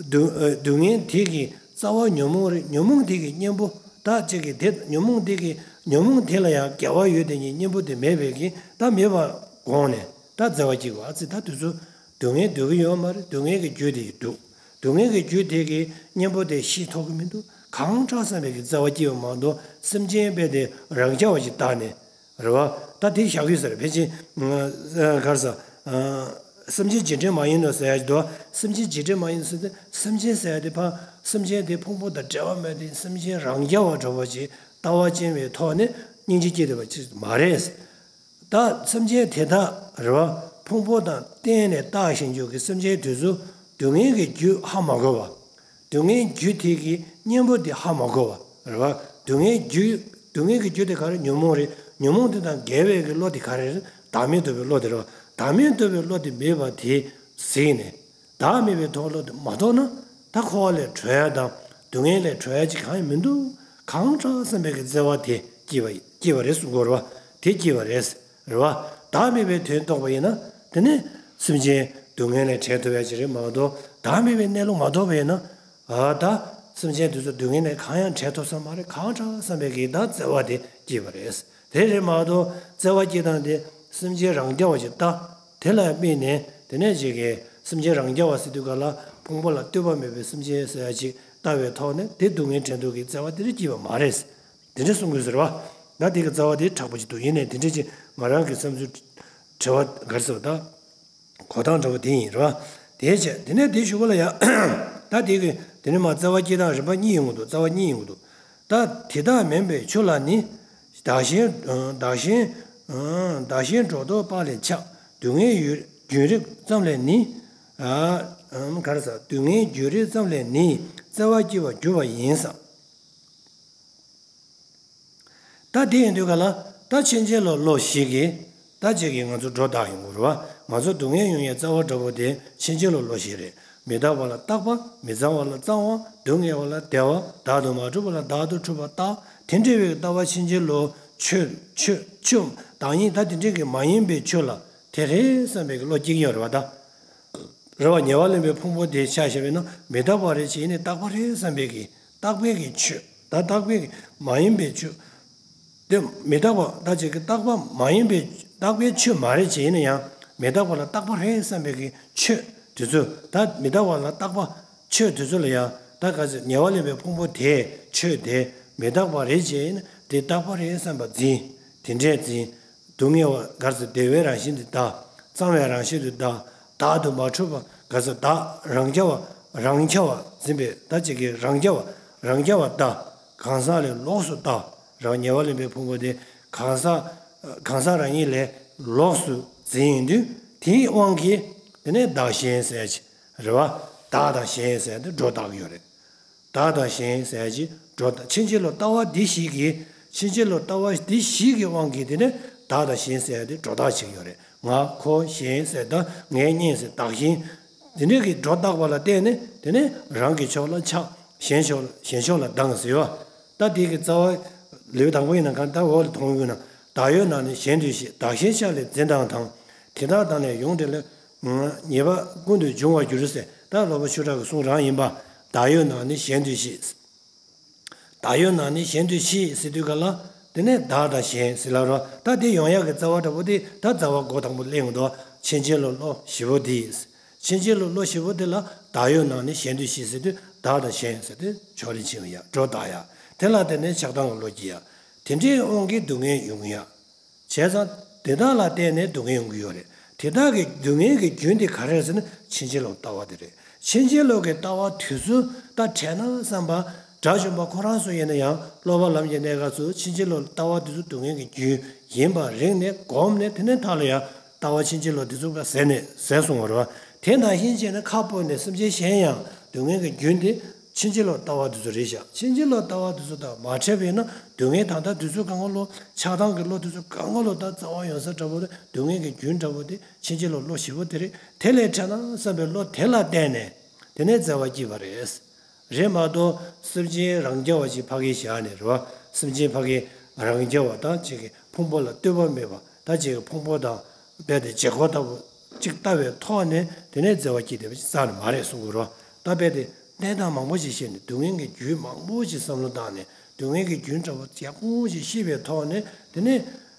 སྡུག་སྡུག་བསྔལ་དེ་གི་རྩ་བ་ཉོན་མོངས་རེད། ཉོན་མོངས་དེ་གི་གཉེན་པོ་ད་ཅིག་གི་དེ་ཉོན་མོངས་དེ་གི་ཉོན་མོངས་དེ་ལ་ཡང་འགལ་བ་ཡོད་དེ་ཉིད་གཉེན་པོ་དེ་མེད་པའི་གི་ད་མེད་པ་དགོངས་ནས་ད་བརྩེ་བ་སྐྱེ་དགོས། ཨ་ཙི་ད་དེ་ཚོ། སྡུག་བསྔལ་འདོད་ཀྱི་ཡོད་མ་རེད། སྡུག་བསྔལ་གྱི་རྒྱུ་དེ་སྡུག་སྡུག་བསྔལ་གྱི་རྒྱུ་དེ་གི་གཉེན་པོ་དེ་ཤི་ཐུབ་ཀྱི་མི་འདུག་གང་དྲག་བསམ་པའི་གི་བརྩེ་བ་སྐྱེ་བ་མ་གཏོགས་སེམས་ཅན་དཔེ་དེ་རང་རྐྱ་བ་ཞིག་བལྟས་ནས་རེད་བ། ད་དེ་བཞག་ཡོད་ཟེར་ཕལ་ཆེར་ག་རེ་ཟ། སེམས་ཅན་འཇིགས་བྲལ་མ་ཡིན་ནོ་ཟེར་ཡ་ཞིག་འདུག་སེམས་ཅན་འཇིགས་བྲལ་མ་ཡིན་ཟེར་ཏེ་སེམས་ཅན་ཟེར་ཡ་དེ་ཕ་སེམས་ཅན་དེ་ཕུང་པོ་དང་འབྲེལ་བ་མེད་དེ་སེམས་ཅན་རང་རྐྱ་བ་འདྲ་བོ་ཞིག་ལྟ་བ་ཅན་པའི་ཐོག་ནས་སྙིང་རྗེ་སྐྱེ་བསྡད་པ་ཅིག་མ་རེད། ད་སེམས་ཅན་དེ་དག་རེད་བ། ཕུང་པོ་དང་བརྟེན་ནས་བཏགས་ཤིང་འཇུག་གི་སེམས་ཅན་དེ་ཚོ་སྡུག་བསྔལ་གྱི་རྒྱུ་ཧ་མ་གོ་བ། སྡུག་བསྔལ་རྒྱུ་དེ་གི་གཉེན་པོ་དེ་ཧ་མ་གོ་བ་རེད་བ། སྡུག་བསྔལ་རྒྱུ། སྡུག་བསྔལ་གྱི་རྒྱུ་དེ་ག་རེ་ཉོན་མོངས་རེད། ཉོན་མོངས་དེ་དང་འགལ་བའི་གི་བློ་དེ་ག་རེ་རེད། བདག་མེད་རྟོགས་པའི་བློ་དེ་རེད་བ། བདག་མེད་རྟོགས་པའི་བློ་དེ་མེད་པ་དེ་གཟིགས་ནས། བདག་མེད་པའི་ཐོག་ལ་མ་རྟོགས་ན་ད་འཁོར་བ་ལས་གྲོལ་ཡ་དང་སྡུག་བསྔལ་ལས་གྲོལ་ཡ་ཅིག་གང་ཡང་མི་འདུག་གང་དྲག་བསམ་པའི་གི་བརྩེ་བ་དེ་སྐྱེས་པ་སྐྱེས་པ་རེད་གསུང་གི་ཡོད་རེད་བ། དེ་སྐྱེས་པ་རེད། རེད་བ། བདག་མེད་པའི་དོན་རྟོགས་པ་ཡིན་ན་དེ་ནི་སེམས་ཅན་སྡུག་བསྔལ་ལས་བྲལ་ཐུབ་ཡ་ཅིག་རེད་མ་གཏོགས་བདག་མེད་པའི་གནས་ལུགས་མ་རྟོགས་པ་ཡིན་ན། ཨ་ད་སེམས་ཅན་དེ་ཚོ་སྡུག་བསྔལ་ལས་གང་ཡང་བྲལ་ཐུབ་ས་མ་རེད། གང་དྲག་བསམ་པའི་གི་ད་བརྩེ་བ་དེ་སྐྱེས་པ་རེད། དེ་རེད་མ་གཏོགས་བརྩེ་བ་སྐྱེ་སྟངས་དེ་སེམས་ཅན་རང་རྐྱ་བ་ཞིག་ལྟ། དེ་ལ་དམིགས་ནས་དེ་ནས་ཅིག་གིས་སེམས་ཅན་རང་རྐྱ་བ་ཟེར་དུས་ག་ལ་ཕུང་པོ་ལ་ལྟོས་པ་མེད་པའི་སེམས་ཅན་ཟེར་ཡ་ཅིག་ལྟ་བའི་ཐོག་ནས་དེ་སྡུག་བསྔལ་བྲལ་འདོད་ཀྱི་བརྩེ་བ་དེ་རེད་སྐྱེས་པ་མ་རེད། དེ་འདྲ་གསུང་དགོས་ཟེར་བ། ང་དེ་གི་རྩ་བ་དེ་དྲག་པོ་ཅིག་འདུག་ཡིན་ནའི་དེ་འདྲ་ཅིག་ང་རང་གི་བསམ་ཚུལ་དྲི་བ་ག་རེ་ཟེར་བ་ད། གོ་སྟངས་འདྲ་བོ་དེ་ཡིན་རེད་བ། དེའི་ཕྱིར་དེ་ནས་དེའི་གཞུག་གུ་ལ་ཡང་། ད་དེ་གི་དེ་ནས་མ་རྩ་བ་སྐྱེ་སྟངས་རིམ་པ་གཉིས་ཡོང་གི་འདུག་རྩ་བ་གཉིས་ཡོང་གི་འདུག་ད་དེ་དག་མིན་པའི་ཆོས་ལ་ནི། བདག་གཞན་བདག་གཞན་བདག་གཞན་སྒྲོ་འདོགས་པ་ལས་ཆགས། སྡུག་བསྔལ་ཡུན་རིང་ཙམ་ལས་ནི། ག་རེ་ཟ། སྡུག་བསྔལ་ཡུན་རིང་ཙམ་ལས་ནི་རྩ་བ་སྐྱེ་བར་འགྱུར་བ་ཡིན་ཟེར། ད་དེ་ཡིན་དུས་ག་ལ། ད་ཕྱིན་ཅི་ལོག་བློ་ཞིག་གིས། ད་ཅིག་གིས་ང་ཚོ་སྒྲོ་བཏགས་ཡོང་གི་རེད་བ། ང་ཚོ་སྡུག་བསྔལ་མྱོང་ཡའི་རྩ་བ་འདྲ་པོ་དེ་ཕྱིན་ཅི་ལོག་བློ་ཞིག་རེད། མི་རྟག་པ་ལ་རྟག་པ། མི་གཙང་བ་ལ་གཙང་བ། སྡུག་བསྔལ་བ་ལ་བདེ་བ། བདག་ཏུ་མ་གྲུབ་པ་ལ་བདག་ཏུ་གྲུབ་པ་བཏགས། དེ་འདྲ་བའི་ལྟ་བ་ཕྱིན་ཅི་ལོག་ཆོས་ཆོས་ཆོས། བདག་ཉིད་ད་དེ་འདྲའི་གི་མ་ཡིན་པའི་ཆོས་ལ་དེ་རེད་བསམ་པའི་གི་བློ་སྐྱེ་གི་ཡོད་རེད་བ་ད། རེད་བ། ཉེ་བར་ལེན་པའི་ཕུང་པོ་དེ་ཆ་བཞག་པས་ན་མི་རྟག་པ་རེད་བྱས་ནས་རྟག་པ་རེད་བསམ་པའི་གི་རྟག་པའི་གི་ཆོས། ད་རྟག་པའི་གི་མ་ཡིན་པའི་ཆོས། དེ་མི་རྟག་པ་ད་ཅིག་གི་རྟག་པ་མ་ཡིན་པའི་རྟག་པའི་ཆོས་མ་རེད་བྱས་ན་ཡང་མི་རྟག་པ་ལ་རྟག་པ་རེད་བསམ་པའི་གི་ཆོས་དེ་ཚོ། ད་མི་རྟག་པ་ལ་རྟག་པ་ཆོས་དེ་ཚོ་ལ་ཡང་ད་ག་ཚོད་ཉེ་བར་ལེན་པའི་ཕུང་པོ་དེ་ཆོས་དེ་མི་རྟག་པ་རེད་བྱས་ན་དེ་རྟག་པ་རེད་བསམ་པ་འཛིན། དེ་འདྲས་འཛིན། སྡུག་བསྔལ་བ་ག་ཚོད་བདེ་བའི་རང་བཞིན་དུ་བལྟ། གཙང་བའི་རང་བཞིན་དུ་བལྟ། བདག་ཏུ་མ་གྲུབ་པ་ག་ཚོད་བདག་རང་རྐྱ་བ་རང་རྐྱ་བ་འཛིན་པའི་ད་ཅིག་གི་རང་རྐྱ་བ་རང་རྐྱ་བ་བལྟ། གང་ཟག་ལས་ལོགས་སུ་བལྟ། རང་ཉེ་བར་ལེན་པའི་ཕུང་པོ་དེ་གང་ཟག་གང་ཟག་རང་ཉིད་ལས་ལོགས་སུ་འཛིན་ཡོང་དུས་དེའི་དབང་གིས་དེ་ནས་བདག་གཞན་ཟེར་ཡ་ཅིག་རེད་བ། བདག་དང་གཞན་ཟེར་ཡ་དེ་སྒྲོ་བཏགས་ཀྱི་ཡོད་རེད། བདག་དང་གཞན་ཟེར་ཡ་ཅིག་སྒྲོ་བཏགས། ཕྱིན་ཅི་ལོག་ལྟ་བ་འདི་བཞི་གིས། ཕྱིན་ཅི་ལོག་ལྟ་བ་འདི་བཞི་གི་དབང་གིས་དེ་ནས་བདག་དང་གཞན་ཟེར་ཡ་དེ་སྒྲོ་བཏགས་བྱེད་ཀྱི་ཡོད་རེད། ང་ཁོ་གཞན་ཟེར་ད་ངའི་གཉེན་ཟེར་བདག་གཞན། དེ་འདྲའི་གི་སྒྲོ་བཏགས་པ་ལ་བརྟེན་ནས་དེ་ནས་རང་གི་ཕྱོགས་ལ་ཆགས། གཞན་ཕྱོགས་ལ་གཞན་ཕྱོགས་ལ་སྡང་ཟེར་བ། ད་དེ་གི་རྩ་བ་ལེའུ་དང་པོ་ཡིན་ན་གང་ལྟར་འོག་ལ་མཐོང་ཡོད་ན། བདག་ཡོད་ན་ནི་གཞན་དུ་ཤེས། བདག་གཞན་ཆ་ལས་འཛིན་སྟངས་དང་། དེ་དག་དང་ལས་ཡོངས་འབྲེལ་ལས། ཉེས་པ་ཀུན་ཏུ་འབྱུང་བར་འགྱུར་ཟེར། ད་སློབ་དཔོན་ཆོས་གྲགས་ཀྱི་གསུང་རང་ཡིན་པ། བདག་ཡོད་ན་ནི་གཞན་དུ་ཤེས། བདག་ཡོད་ན་ནི་གཞན་དུ་ཤེས་ཟེར་དུས་ག་ལ། དེ་ནས་བདག་དང་གཞན་ཟེར་ལ་རོ། ད་དེ་ཡོང་ཡག་གི་རྩ་བ་འདྲ་པོ་དེ་ད་རྩ་བ་འགོ་དང་པོ་གླེང་འདུག་ཕྱིན་ཅི་ལོག་བློ་བཞི་པོ་དེ། ཕྱིན་ཅི་ལོག་བློ་བཞི་པོ་དེ་ལ་བདག་ཡོད་ན་ནི་གཞན་དུ་ཤེས་ཟེར་དུས་བདག་དང་གཞན་ཟེར་དུས་ཕྱོགས་རིས་ཕྱེ་བ་ཡ་སྒྲོ་བཏགས་ཡ། དེ་ལ་བརྟེན་ནས་ཆགས་སྡང་གི་བློ་སྐྱེ་ཡ། དེ་འདྲའི་དབང་གིས་སྡུག་བསྔལ་ཡོང་ཡ། བྱས་ཙང་དེ་དག་ལ་བརྟེན་ནས་སྡུག་བསྔལ་ཡོང་གི་ཡོད་རེད། དེ་དག་གི་སྡུག་བསྔལ་གྱི་རྒྱུན་དེ་ག་རེ་རེད་ཟེར་ན་ཕྱིན་ཅི་ལོག་ལྟ་བ་དེ་རེད། ཕྱིན་ཅི་ལོག་གི་ལྟ་བ་དེ་ཚོ་ད་དྲན་ན་བསམ་པ་དགྲ་བཅོམ་པ་ཁོ་རང་ཚོ་ཡིན་ན་ཡང་སློབ་པ་ལམ་གྱི་གནས་སྐབས་སུ་ཕྱིན་ཅི་ལོག་ལྟ་བ་དེ་ཚོ་སྡུག་བསྔལ་གྱི་རྒྱུན་ཡིན་པ་རིག་ནས་གོམས་ནས་དེ་ནས་མཐའ་ལ་ཡང་ལྟ་བ་ཕྱིན་ཅི་ལོག་དེ་ཚོ་ཀ་ཟད་ནས་ཟད་སོང་བ་རེད་བ། དེ་ནང་བཞིན་བྱས་ན་ཁ་སྤོས་ནས་སེམས་ཅན་གཞན་ཡང་སྡུག་བསྔལ་གྱི་རྒྱུན་དེ། ཕྱིན་ཅི་ལོག་ལྟ་བ་དེ་ཚོ་རེད་ཤག་ཕྱིན་ཅི་ལོག་ལྟ་བ་དེ་ཚོ་དང་མ་འཕྲད་པས་ན་སྡུག་བསྔལ་ད་ལྟ་དེ་ཚོ་གང་ག་ལོ་ཆགས་སྡང་གི་བློ་དེ་ཚོ་གང་ག་ལོ་ད་རྩ་བ་ཡོང་ས་འདྲ་པོ་དེ་སྡུག་བསྔལ་གྱི་རྒྱུན་འདྲ་པོ་དེ་ཕྱིན་ཅི་ལོག་བློ་བཞི་པོ་དེ་རེད། དེ་ལས་འཕྲད་ན་བསམ་པའི་བློ་དེ་ལ་བརྟེན་ནས་དེ་ནས་བརྩེ་བ་སྐྱེས་པ་རེད། རེད་མ་གཏོགས་སེམས་ཅན་རང་རྐྱ་བ་ཅིག་ཕ་གིར་བཞག་ནས་རེད་བ། སེམས་ཅན་ཕ་གིར་རང་རྐྱ་བ་དང་ཅིག་གི་ཕུང་པོ་ལ་ལྟོས་པ་མེད་པ་ད་ཅིག་གི་ཕུང་པོ་དང་རྦད་དེ་བརྗེ་ཁོག་ལྟ་བུ་ཅིག་ལྟ་བའི་ཐོག་ནས་དེ་ནས་བརྩེ་བ་སྐྱེས་བསྡད་པ་ཅིག་རྩ་ནས་མ་རེད་གསུང་གི་རོ། ད་རྦད་དེ་གནས་སྟངས་མང་པོ་ཞིག་བཤད་ནས་སྡུག་བསྔལ་གྱི་རྒྱུ་མང་པོ་ཞིག་བསམ་བློ་བཏང་ནས་སྡུག་བསྔལ་གྱི་རྒྱུ་འདྲ་པོ་ཡག་པོ་ཞིག་ཤེས་པའི་ཐོག་ནས་དེ་ནས་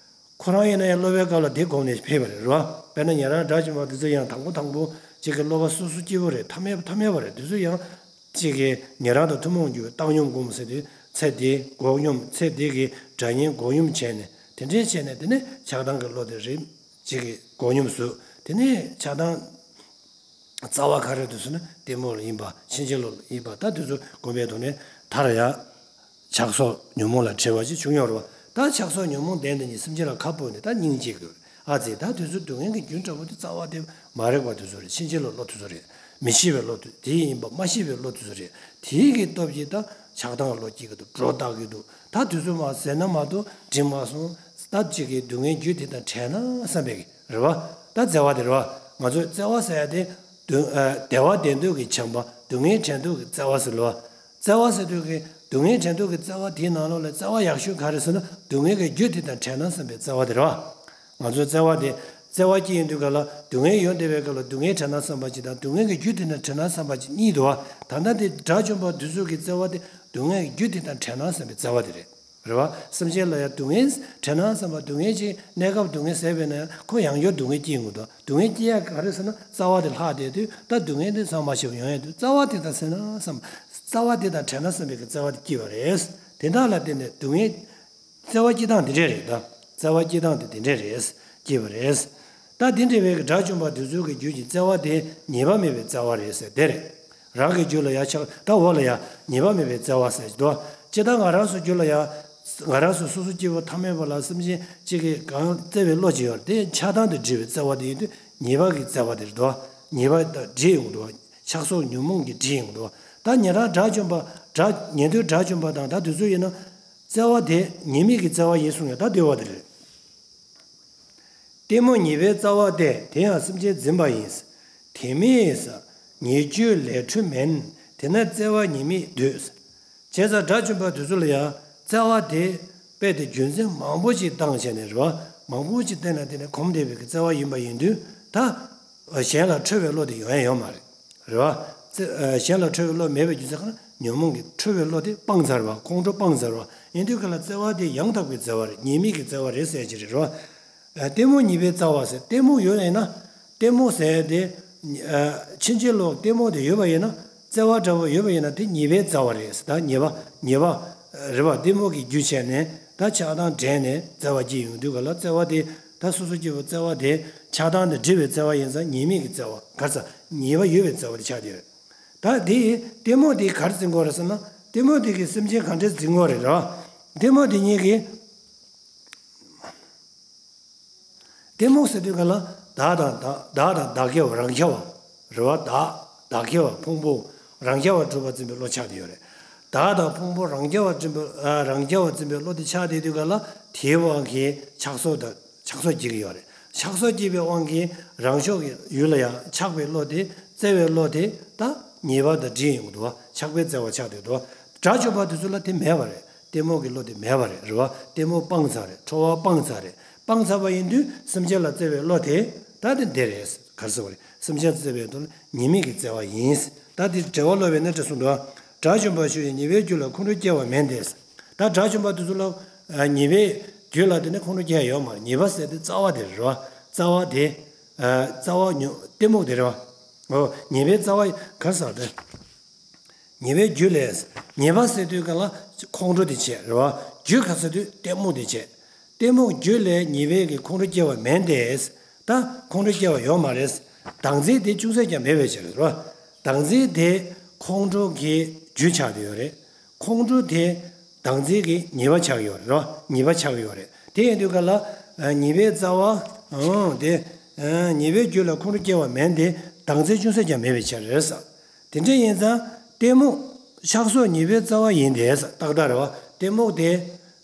ཁོ་རང་ཡིན་ན་ཡང་སློབ་པའི་སྐབས་ལ་དེ་གོམས་ནས་ཕེབས་པ་རེད་རོ། དཔེར་ན་ཉན་རང་དགྲ་བཅོམ་པ་དེ་ཚོ་ཡང་དང་པོ་དང་པོ་ཅིག་གི་སློབ་པ་སོ་སོ་སྐྱིད་པོ་རེད། ཐ་མལ་ཐ་མལ་བ་རེད། དེ་ཚོ་ཡང་གཅིག་གིས་ཉན་རང་དང་ཐུན་མོང་རྒྱུ་བའི་བཏང་སྙོམས་སྒོམ་ཟེར་དུས་ཚེ་འདིའི་འགོག་སྙོམས། ཚེ་འདི་གི་དགྲ་གཉེན་འགོག་སྙོམས་བྱས་ནས་དེ་འདྲའི་བྱས་ནས་དེ་ནས་ཆགས་སྡང་གི་བློ་དེ་རིམ་གཅིག་གིས་འགོག་སྙོམས་སུ་དེ་ནས་ཆགས་སྡང་རྩ་བ་ག་རེ་འདུག་ཟེར་ན་གཏི་མུག་ལ་ཡིན་པ། ཕྱིན་ཅི་ལོག་ལ་ཡིན་པ། ད་དེ་ཚོ་སྒོམ་པའི་ཐོག་ནས་མཐར་ཡང་ཆགས་སོགས་ཉོན་མོངས་ལ་བྲེལ་བ་ཅིག་བྱུང་ཡོད་རེད་བ། ད་ཆགས་སོགས་ཉོན་མོངས་ལྡན་དེ་ཉིད་སེམས་ཅན་ལ་ཁ་སྤོས་ནས་ད་སྙིང་རྗེ་དགོས། ཨ་ཙི་ད་དུས་ཚོད་སྡུག་བསྔལ་གྱི་རྒྱུན་འདྲ་པོ་དེ་རྩ་བ་དེ་མ་རིག་པ་དེ་ཚོ་རེད། ཕྱིན་ཅི་ལོག་བློ་དེ་ཚོ་རེད། མི་ཤེས་པའི་བློ་དེ་དེ་ཡིན་པ་མ་ཤེས་པའི་བློ་དེ་ཚོ་རེད། དེའི་གི་སྟོབས་ཀྱིས་ད་ཆགས་སྡང་གི་བློ་སྐྱེ་གི་འདུག་སྒྲོ་བཏགས་ཀྱི་འདུག་ད་དུས་ཚོད་མ་ཟད་ན་མ་གཏོགས་འགྲིག་མ་སོང་། ད་ཅིག་གི་སྡུག་བསྔལ་རྒྱུ་དེ་དང་བྲལ་ན་བསམ་པའི་གི་རེད་བ། ད་བརྩེ་བ་དེ་རེད་བ། ང་ཚོས་བརྩེ་བ་ཟེར་ཡ་དེ་སྡུག་ཨ་བདེ་བ་འདོད་མདོག་གི་བྱམས་པ། སྡུག་བསྔལ་བྲལ་མདོག་གི་བརྩེ་བ་ཟེར་ལོ། བརྩེ་བ་ཟེར་དུས་ཀྱི་སྡུག་བསྔལ་བྲལ་མདོག་གི་བརྩེ་བ་དེའི་ནང་ལོགས་ལ་བརྩེ་བ་ཡག་ཤོས་ག་རེ་ཟེར་ན་སྡུག་བསྔལ་གྱི་རྒྱུ་དེ་དང་བྲལ་ན་བསམ་པའི་བརྩེ་བ་དེ་རེད་བ། ང་ཚོའི་བརྩེ་བ་དེ་བརྩེ་བ་སྐྱེ་ཡོང་དུས་ག་ལ་སྡུག་བསྔལ་ཡོང་བསྡད་པའི་སྐབས་ལ་སྡུག་བསྔལ་བྲལ་ན་བསམ་པ་ཅིག་དང་སྡུག་བསྔལ་གྱི་རྒྱུ་དེ་དང་བྲལ་ན་བསམ་པ་ཅིག་གཉིས་འདུག་བ། ད་ལྟ་དེ་དགྲ་བཅོམ་པ་དེ་ཚོ་གི་བརྩེ་བ་དེ་སྡུག་བསྔལ་གྱི་རྒྱུ་དེ་དང་བྲལ་ན་བསམ་པའི་བརྩེ་བ་དེ་རེད། རེད་བ། སེམས་ཅན་ལ་ཡང་སྡུག་བསྔལ་བྲལ་ན་བསམ་པ་སྡུག་བསྔལ་ཅིག་གནས་སྐབས་སྡུག་བསྔལ་ཟད་པས་ན་ཡང་ཁོ་ཡང་བསྐྱར་སྡུག་བསྔལ་སྐྱེ་ཡོང་གི་འདུག་སྡུག་བསྔལ་སྐྱེ་ཡག་ག་རེ་ཟེར་ན་རྩ་བ་དེ་ལྷག་བསྡད་དུས་ད་སྡུག་བསྔལ་དེ་ཚང་མ་ཞིག་ཡོང་ཡག་དུས་རྩ་བ་དེ་དང་ཟེར་ན་བསམ། རྩ་བ་དེ་དང་བྲལ་ན་བསམ་པའི་གི་བརྩེ་བ་དེ་སྐྱེས་པ་རེད། དེ་དག་ལ་བརྟེན་ནས་སྡུག་བསྔལ་བརྩེ་བ་སྐྱེ་སྟངས་དེ་འདྲས་རེད་ད། བརྩེ་བ་སྐྱེ་སྟངས་དེ་དེ་འདྲས་རེད། སྐྱེས་པ་རེད། ད་ ད་དེ་འདྲ་བའི་གི་དགྲ་བཅོམ་པ་དེ་ཚོའི་གི་རྒྱུད་ཀྱི་བརྩེ་བ་དེ་ཉེས་པ་མེད་པའི་བརྩེ་བ་རེད་ཟེར་དེ་རེད། རང་གི་རྒྱུད་ལ་ཡང་ཆགས། ད་འོག་ལ་ཡང་ཉེས་པ་མེད་པའི་བརྩེ་བ་ཟེར་གྱི་འདུག་ཇི་ལྟར་ང་རང་ཚོའི་རྒྱུད་ལ་ཡང་། ང་རང་ཚོ་སོ་སོ་སྐྱེ་བོ་ཐ་མལ་པ་ལ་སེམས་ཅན་གཅིག་གིས་གང་བརྩེ་བའི་བློ་ཅིག་ཡོད་རེད། དེ་ཆགས་སྡང་དང་བྲལ་བའི་བརྩེ་བ་དེ་ཡིན་དུས་ཉེས་པ་གི་བརྩེ་བ་དེ་རེད་དོ། ཉེས་པ་དང་བྲལ་ཡོང་གི་འདུག་ཆགས་སོགས་ཉོན་མོངས་ཀྱིས་བྲལ་ཡོང་གི་འདུག་ད་ཉན་རང་དགྲ་བཅོམ་པ། དགྲ་ཉན་དུས་དགྲ་བཅོམ་པ་དང་ད་དུས་ཚོད་ཡིན་ན། བརྩེ་བ་དེ་ཉེས་དམིགས་ཀྱི་བརྩེ་བ་ཡིན་གསུངས་ཡ། ད་འདོད་པ་དེ་རེད། གཏི་མུག་ཉེས་པའི་རྩ་བ་སྟེ། དེ་ཡང་སེམས་ཅན་འཛིན་པ་ཡིན། དེ་མིན་ཉེས་སྤྱོད་ལས་འཕྲོས་མིན། དེས་ན་བརྩེ་བ་ཉེས་དམིགས་འདོད། བྱས་ཙང་དགྲ་བཅོམ་པ་དེ་ཚོ་ལ་ཡང་བརྩེ་བ་དེ་རྦད་དེ་རྒྱུ་མཚན་མང་པོ་ཅིག་བཏང་བྱས་ནས་རེད་བ། མང་པོ་ཅིག་བསྟན་ན་དེ་ནས་གོམས་བསྡད་པའི་བརྩེ་བ་ཡིན་པ་ཡིན་དུས་ད། གཞན་ལ་འཕྲོད་པའི་བློ་དེ་ཡོང་ཡ་ཡོད་མ་རེད། རེད་བ། བརྩེ་གཞན་ལ་འཕྲོད་པའི་བློ་མེད་པའི་རྒྱུ་མཚན་གང་ན་ཉོན་མོངས་ཀྱི་འཕྲོད་པའི་བློ་དེ་སྤངས་ཚར་བ། ཁོང་ཁྲོ་སྤངས་ཚར་བ། ཡིན་དུས་ག་ལ་བརྩེ་བ་དེ་ཡང་དག་པའི་བརྩེ་བ་རེད། ཉེས་དམིགས་ཀྱི་བརྩེ་བ་རེད་ཟེར་གྱི་རེད་རོ། གཏི་མུག་ཉེས་པའི་རྩ་བ་ཟེར། གཏི་མུག་ཡོད་ཡིན་ན། གཏི་མུག་ཟེར་དེ། ཕྱིན་ཅི་ལོག་གཏི་མུག་དེ་ཡོད་པ་ཡིན་ན། བརྩེ་བ་འདྲ་པོ་ཡོད་པ་ཡིན་ན་དེ་ཉེས་པའི་རྩ་བ་རེད་ཟེར། ད་ཉེས་པ་ཉེས་པ་རེད་བ། གཏི་མུག་གི་རྒྱུ་བྱས་ནས་ད་ཆགས་སྡང་འདྲེས་ནས་བརྩེ་བ་སྐྱེ་ཡོང་དུས་ག་ལ་བརྩེ་བ་དེ། ད་སོ་སོ་སྐྱེ་བོ་བརྩེ་བ་དེ་ཆགས་སྡང་དང་བྲལ་བའི་བརྩེ་བ་ཡིན་ཙང་ཉེས་དམིགས་ཀྱི་བརྩེ་བ། ག་རེ་ཟ། ཉེས་པ་ཡོད་པའི་བརྩེ་བ་དེ་ཆགས་ཡོད། ད་དེ་ཡི་གཏི་མུག་དེ་ག་རེ་འཛིན་དགོས་རེད་ཟེར་ན། གཏི་མུག་དེ་གིས་སེམས་ཅན་ག་འདྲས་འཛིན་དགོས་རེད་ར། གཏི་མུག་དེ་ཉིད་ཀྱིས། གཏི་མུག་ཟེར་དུས་ག་ལ་བདག་དང་བདག་བདག་དང་བདག་གི་བ་རང་རྐྱ་བ་རེད་བ། བདག་བདག་གི་བ་ཕུང་པོ་རང་རྐྱ་བ་གྲུབ་པ་འཛིན་པའི་བློ་ཆགས་བསྡད་ཡོད་རེད། བདག་དང་ཕུང་པོ་རང་རྐྱ་བ་འཛིན་པའི་ཨ་རང་རྐྱ་བ་འཛིན་པའི་བློ་དེ་ཆགས་བསྡད་དུས་ག་ལ་དེའི་དབང་གིས་ཆགས་སོགས་དང་། ཆགས་སོགས་སྐྱེ་གི་ཡོད་རེད། ཆགས་སོགས་སྐྱེས་པའི་དབང་གིས་རང་ཕྱོགས་ཀྱི་ཡུལ་ལ་ཡང་ཆགས་པའི་བློ་དེ། བརྩེ་བའི་བློ་དེ་ད་ཉེས་པ་དང་འདྲེས་ཡོང་གི་འདུག་བ། ཆགས་པའི་བརྩེ་བ་ཆགས་བསྡད་འདུག་བ། དགྲ་བཅོམ་པ་དེ་ཚོ་ལ་དེ་མེད་པ་རེད། གཏི་མུག་གི་བློ་དེ་མེད་པ་རེད། རེད་བ། གཏི་མུག་སྤངས་ཚར་རེད། ཁྲོ་བ་སྤངས་ཚར་རེད། སྤངས་ཚར་བ་ཡིན་དུས་སེམས་ཅན་ལ་བརྩེ་བའི་བློ་དེ་ད་དེ་འདི་རེད། ག་རེ་ཟེར་བ་རེད། སེམས་ཅན་བརྩེ་བའི་དོན་ལ་ཉེས་དམིགས་ཀྱི་བརྩེ་བ་ཡིན། ད་དེ་འགྲེལ་བ་སློབ་པའི་ནང་དེ་གསུངས་འདུག་བ། དགྲ་བཅོམ་པ་ཞུ་ཡིས་ཉེས་པའི་རྒྱུ་ལ་ཁོང་ཁྲོ་སྐྱེ་བ་མིན་ཏེ། ད་དགྲ་བཅོམ་པ་དེ་ཚོ་ལ་ཉེས་པའི་རྒྱུ་ལ་དེ་ནི་ཁོང་ཁྲོ་སྐྱེ་ཡ་ཡོད་མ་རེད། ཉེས་པ་ཟེར་དེ་རྩ་བ་དེ་རེད་བ། རྩ་བ་དེ། རྩ་བ་ཉོ་གཏི་མུག་དེ་རེད་བ། ཨོ་ཉེས་པའི་རྩ་བ་ག་རེ་ཟེར་དེ། ཉེས་པའི་རྒྱུ་ལས། ཉེས་པ་ཟེར་དུས་ག་ལ་ཁོང་ཁྲོ་དེ་བྱས་རེད་བ། རྒྱུ་ག་ཟེར་དུས་གཏི་མུག་དེ་བྱས། གཏི་མུག་རྒྱུ་ལས་ཉེས་པའི་གི་ཁོང་ཁྲོ་སྐྱེ་བ་མིན་ཏེ། ད་ཁོང་ཁྲོ་སྐྱེ་བ་ཡོད་མ་རེད། བདག་འཛིན་དེ་ཅུང་ཟད་ཀྱང་མེད་པའི་ཕྱིར་རེད་བ། བདག་འཛིན་དེ་ཁོང་ཁྲོ་གི་རྒྱུ་ཆགས་ཏེ་ཡོད་རེད། ཁོང་ཁྲོ་དེ་བདག་འཛིན་གྱི་ཉེས་པ་ཆགས་ཡོད་རེད། ཉེས་པ་ཆགས་ཡོད་རེད། དེ་ཡིན་དུས་ག་ལ་ཉེས་པའི་རྩ་བ་དེ། ཉེས་པའི་རྒྱུ་ལ་ཁོང་ཁྲོ་སྐྱེ་བ་མིན་ཏེ། བདག་འཛིན་ཅུང་ཟད་ཀྱང་མེད་པའི་ཕྱིར་རེད་ཟེར། དེ་འདྲ་ཡིན་ཙང་གཏི་མུག་ཆགས་སོགས་ཉེས་པའི་རྩ་བ་ཡིན་ཏེ་ཟེར། ཏག་ཏག་རེད་བ། གཏི་མུག་དེ།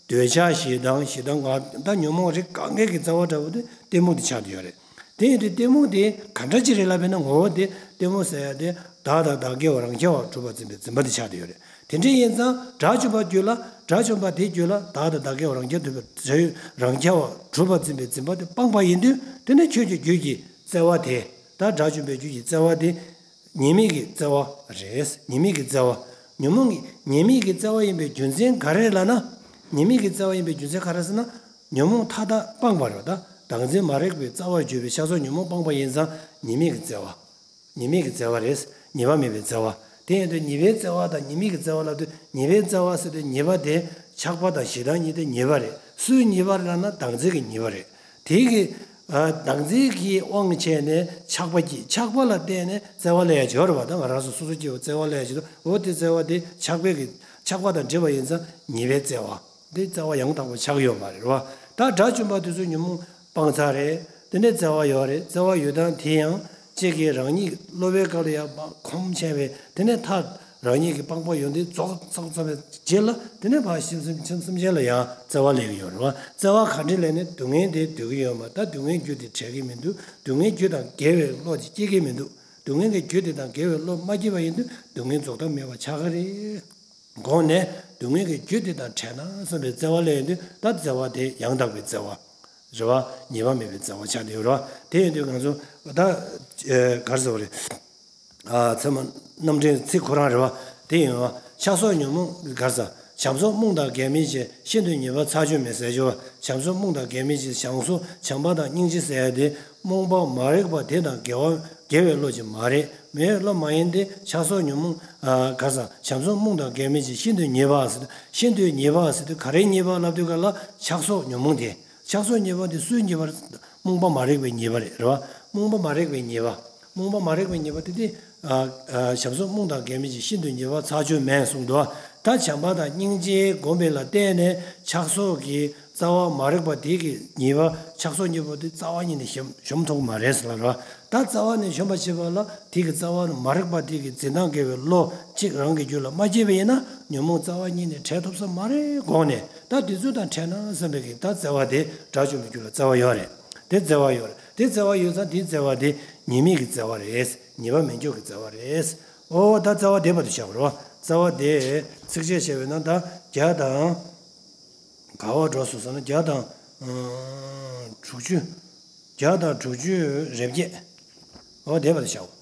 འདོད་ཆགས་ཞེ་སྡང་། ཞེ་སྡང་གང་ད་ཉོན་མོངས་རིགས་གང་གའི་གི་རྩ་བ་འདྲ་བོ་དེ་གཏི་མུག་དེ་ཆགས་ཏེ་ཡོད་རེད། དེ་ཡིན་དུས་གཏི་མུག་དེ་ག་འདྲ་ཅིག་རེད་ལབ་པས་ན། ངོ་བོ་དེ་གཏི་མུག་ཟེར་ཡ་དེ་བདག་དང་བདག་གི་བ་རང་རྐྱ་བ་གྲུབ་པ་འཛིན་པའི་འཛིན་པ་དེ་ཆགས་ཏེ་ཡོད་རེད། དེ་འདྲ་ཡིན་ཙང་དགྲ་བཅོམ་པ་རྒྱུད་ལ། དགྲ་བཅོམ་པ་དེའི་རྒྱུད་ལ་བདག་དང་བདག་གི་བ་རང་རྐྱ་གྲུབ་པའི་རང་རྐྱ་བ་གྲུབ་པ་འཛིན་པའི་འཛིན་པ་དེ་སྤངས་པ་ཡིན་དུས་དེ་ནི་ཁྱོད་ཀྱི་རྒྱུད་ཀྱི་བརྩེ་བ་དེ། ད་དགྲ་བཅོམ་པའི་རྒྱུད་ཀྱི་བརྩེ་བ་དེ། ཉེས་དམིགས་ཀྱི་བརྩེ་བ་རེད། ཉེས་དམིགས་ཀྱི་བརྩེ་བ། ཉོན་མོངས་ཀྱི་ཉེས་དམིགས་ཀྱི་བརྩེ་བ་ཡིན་པའི་རྒྱུ་མཚན་ག་རེ་ལབ་ན། ཉེས་དམིགས་ཀྱི་བརྩེ་བ་ཡིན་པའི་རྒྱུ་མཚན་ག་རེ་ཟེར་ན། ཉོན་མོངས་མཐའ་དག་སྤངས་པ་རེད། ད་བདག་འཛིན་མ་རིག་པའི་རྩ་བར་གྱུར་པའི་ཆགས་སོགས་ཉོན་མོངས་སྤངས་པ་ཡིན་ཙང་ཉེས་དམིགས་ཀྱི་བརྩེ་བ། ཉེས་དམིགས་ཀྱི་བརྩེ་བ་རེད། ཉེས་པ་མེད་པའི་བརྩེ་བ། དེ་ཡིན་དུས་ཉེས་པའི་བརྩེ་བ་དང་ཉེས་དམིགས་ཀྱི་བརྩེ་བ་ལབ་དུས་ཉེས་པའི་བརྩེ་བ་ཟེར་དུས་ཉེས་པ་དེ་ཆགས་པ་དང་ཞེ་སྡང་གཉིས་དེ་ཉེས་པ་རེད། སུའི་ཉེས་པ་རེད་ལབ་ན་བདག་འཛིན་གྱི་ཉེས་པ་རེད། དེ་གི། ཨ། བདག་འཛིན་གྱི་དབང་བྱས་ནས་ཆགས་པ་སྐྱེ། ཆགས་པ་ལ་བརྟེན་ནས་བརྩེ་བ་སླེབས་ཡ་ཅིག་ཡོད་རེད་བ། ད་ང་རང་ཚོ་སོ་སོ་སྐྱེ་བོ་བརྩེ་བ་སླེབས་ཡ་ཅིག་འདུག་འོ་དེ་བརྩེ་བ་དེ་ཆགས་པའི་གི་ཆགས་པ་དང་འདྲེས་པ་ཡིན་ཙང་ཉེས་པའི་བརྩེ་བ། དེ་བརྩེ་བ་ཡང་དག་པ་ཆགས་ཡོད་མ་རེད་བ། ད་དགྲ་བཅོམ་པ་དེ་ཚོས་ཉོན་མོངས་སྤངས་ཚར་རེད། དེ་ནས་བརྩེ་བ་ཡོད་རེད། བརྩེ་བ་ཡོད་སྟངས་དེ་ཡང་གཅིག་གིས་རང་ཉིད་སློབ་པའི་སྐབས་ལ་ཡང་གོམས་ཆེན་པོས་དེ་ནས་མཐར་རང་ཉིད་ཀྱི་སྤངས་པ་ཡོན་ཏན་རྫོགས་ཚར་ཚར་བའི་རྗེས་ལ་དེ་ནས་ཕར་སེམས་སེམས་སེམས་ཅན་ལ་ཡང་བརྩེ་བ་སླེབས་ཀྱི་ཡོད་རེད་བ། བརྩེ་བ་ག་འདྲ་སླེབས་ནས་སྡུག་བསྔལ་དེ་འདོད་ཀྱི་ཡོད་མ། ད་སྡུག་བསྔལ་རྒྱུ་དེ་བྲལ་གྱི་མི་འདུག་སྡུག་བསྔལ་རྒྱུ་དང་འགལ་བའི་བློ་དེ་སྐྱེ་གི་མི་འདུག་སྡུག་བསྔལ་གྱི་རྒྱུ་དེ་དང་འགལ་བའི་བློ་མ་སྐྱེས་པ་ཡིན་དུས་སྡུག་བསྔལ་རྫོགས་མཐའ་མེད་པ་ཆགས་ཀྱི་རེད། དགོངས་ནས་སྡུག་བསྔལ་གྱི་རྒྱུ་དེ་དང་བྲལ་ན་བསམ་པའི་བརྩེ་བ་སླེབས་ཡོང་དུས་ད་བརྩེ་བ་དེ་ཡང་དག་པའི་བརྩེ་བ་རེད་བ། ཉེས་པ་མེད་པའི་བརྩེ་བ་ཆགས་བསྡད་ཡོད་རེད་བ། དེ་ཡིན་དུས་ང་ཚོ་ད་ཨེ་ག་རེ་ཟེར་བ་རེད། ཨ་ཚད་མ་རྣམ་འདྲེན་ཚིག་ཁོ་རང་རེད་བ། དེ་ཡིན་བ། ཆགས་སོགས་ཉོན་མོངས་ག་རེ་ཟེར། བྱམས་སོགས་རྨུགས་དང་འགལ་མེད་ཅིང་། ཤིན་ཏུ་ཉེས་པ་ཚར་གཅོད་མིན་ཟེར་ཞུ་བ། བྱམས་སོགས་རྨུགས་དང་འགལ་མེད་ཅིང་། བྱམས་སོགས་བྱམས་པ་དང་སྙིང་རྗེ་ཟེར་ཡ་དེ་རྨོངས་པ་མ་རིག་པ་དེ་དང་འགལ་བ་འགལ་བའི་བློ་ཅིག་མ་རེད། མེད་བློ་མ་ཡིན་ཏེ་ཆགས་སོགས་ཉོན་མོངས་ཨ་ག་རེ་ཟེར། བྱམས་སོགས་རྨུགས་དང་འགལ་མེད་ཅིང་། ཤིན་ཏུ་ཉེས་པ་ཟེར་དུས་ཤིན་ཏུ་ཉེས་པ་ཟེར་དུས་ག་རེ་ཉེས་པ་ལབ་དུས་ག་ལ་ཆགས་སོགས་ཉོན་མོངས་དེ། ཆགས་སོགས་ཉེས་པ་དེ་སུའི་ཉེས་པ་རེད། རྨོངས་པ་མ་རིག་པའི་ཉེས་པ་རེད། རེད་བ། རྨོངས་པ་མ་རིག་པའི་ཉེས་པ། རྨོངས་པ་མ་རིག་པའི་ཉེས་པ་དེ་དེ། ཨ། ཨ། བྱམས་སོགས་རྨོངས་དང་འགལ་མེད་ཅིང་། ཤིན་ཏུ་ཉེས་པ་ཚར་གཅོད་མེད་གསུངས་འདུག། ད་བྱམས་པ་དང་སྙིང་རྗེ་སྒོམ་པ་ལ་བརྟེན་ནས་ཆགས་སོགས་ཀྱི་རྩ་བ་མ་རིག་པ་དེ་གི་ཉེས་པ། ཆགས་སོགས་གཉིས་པོ་དེ་རྩ་བ་ཉིད་ནས་གཞོམ་གཞོམ་ཐུབ་ཀྱི་མ་རེད་ཟེར་ལབ་རེད་བ། ད་རྩ་བ་ནས་གཞོམ་པར་བྱེད་པ་ལ་དེ་གི་རྩ་བ་མ་རིག་པ་དེ་གི་འཛིན་སྟངས་དགེ་བའི་བློ་གཅིག་རང་གི་རྒྱུད་ལ་མ་སྐྱེས་པ་ཡིན་ན། ཉོན་མོངས་རྩ་བ་ཉིད་ནས་བྲལ་ཐུབ་ས་མ་རེད་དགོངས་ནས། ད་དེ་ཚོ་དང་བྲལ་ན་བསམ་པའི་གི་ད་བརྩེ་བ་དེ་དགྲ་བཅོམ་པའི་རྒྱུད་ལ་བརྩེ་བ་ཡོད་རེད། དེ་བརྩེ་བ་ཡོད་རེད། དེ་བརྩེ་བ་ཡོད་ཙང་དེའི་བརྩེ་བ་དེ་ཉེས་དམིགས་ཀྱི་བརྩེ་བ་རེད། ཉེས་པ་མེད་འཇོག་གི་བརྩེ་བ་རེད། ཨོ་ད་བརྩེ་བ་དེ་བར་དུ་བཞག་རོགས། བརྩེ་བ་དེ་ཚིགས་བཅད་བྱས་པས་ན་ད་བརྒྱ་དང་། ག་བར་འགྲོ་སོང་ཟེར་ན་བརྒྱ་དང་། ཨ། དྲུག་ཅུ། བརྒྱ་དང་དྲུག་ཅུ་རེ་བརྒྱད། ཨོ་དེ་བར་དུ་བཞག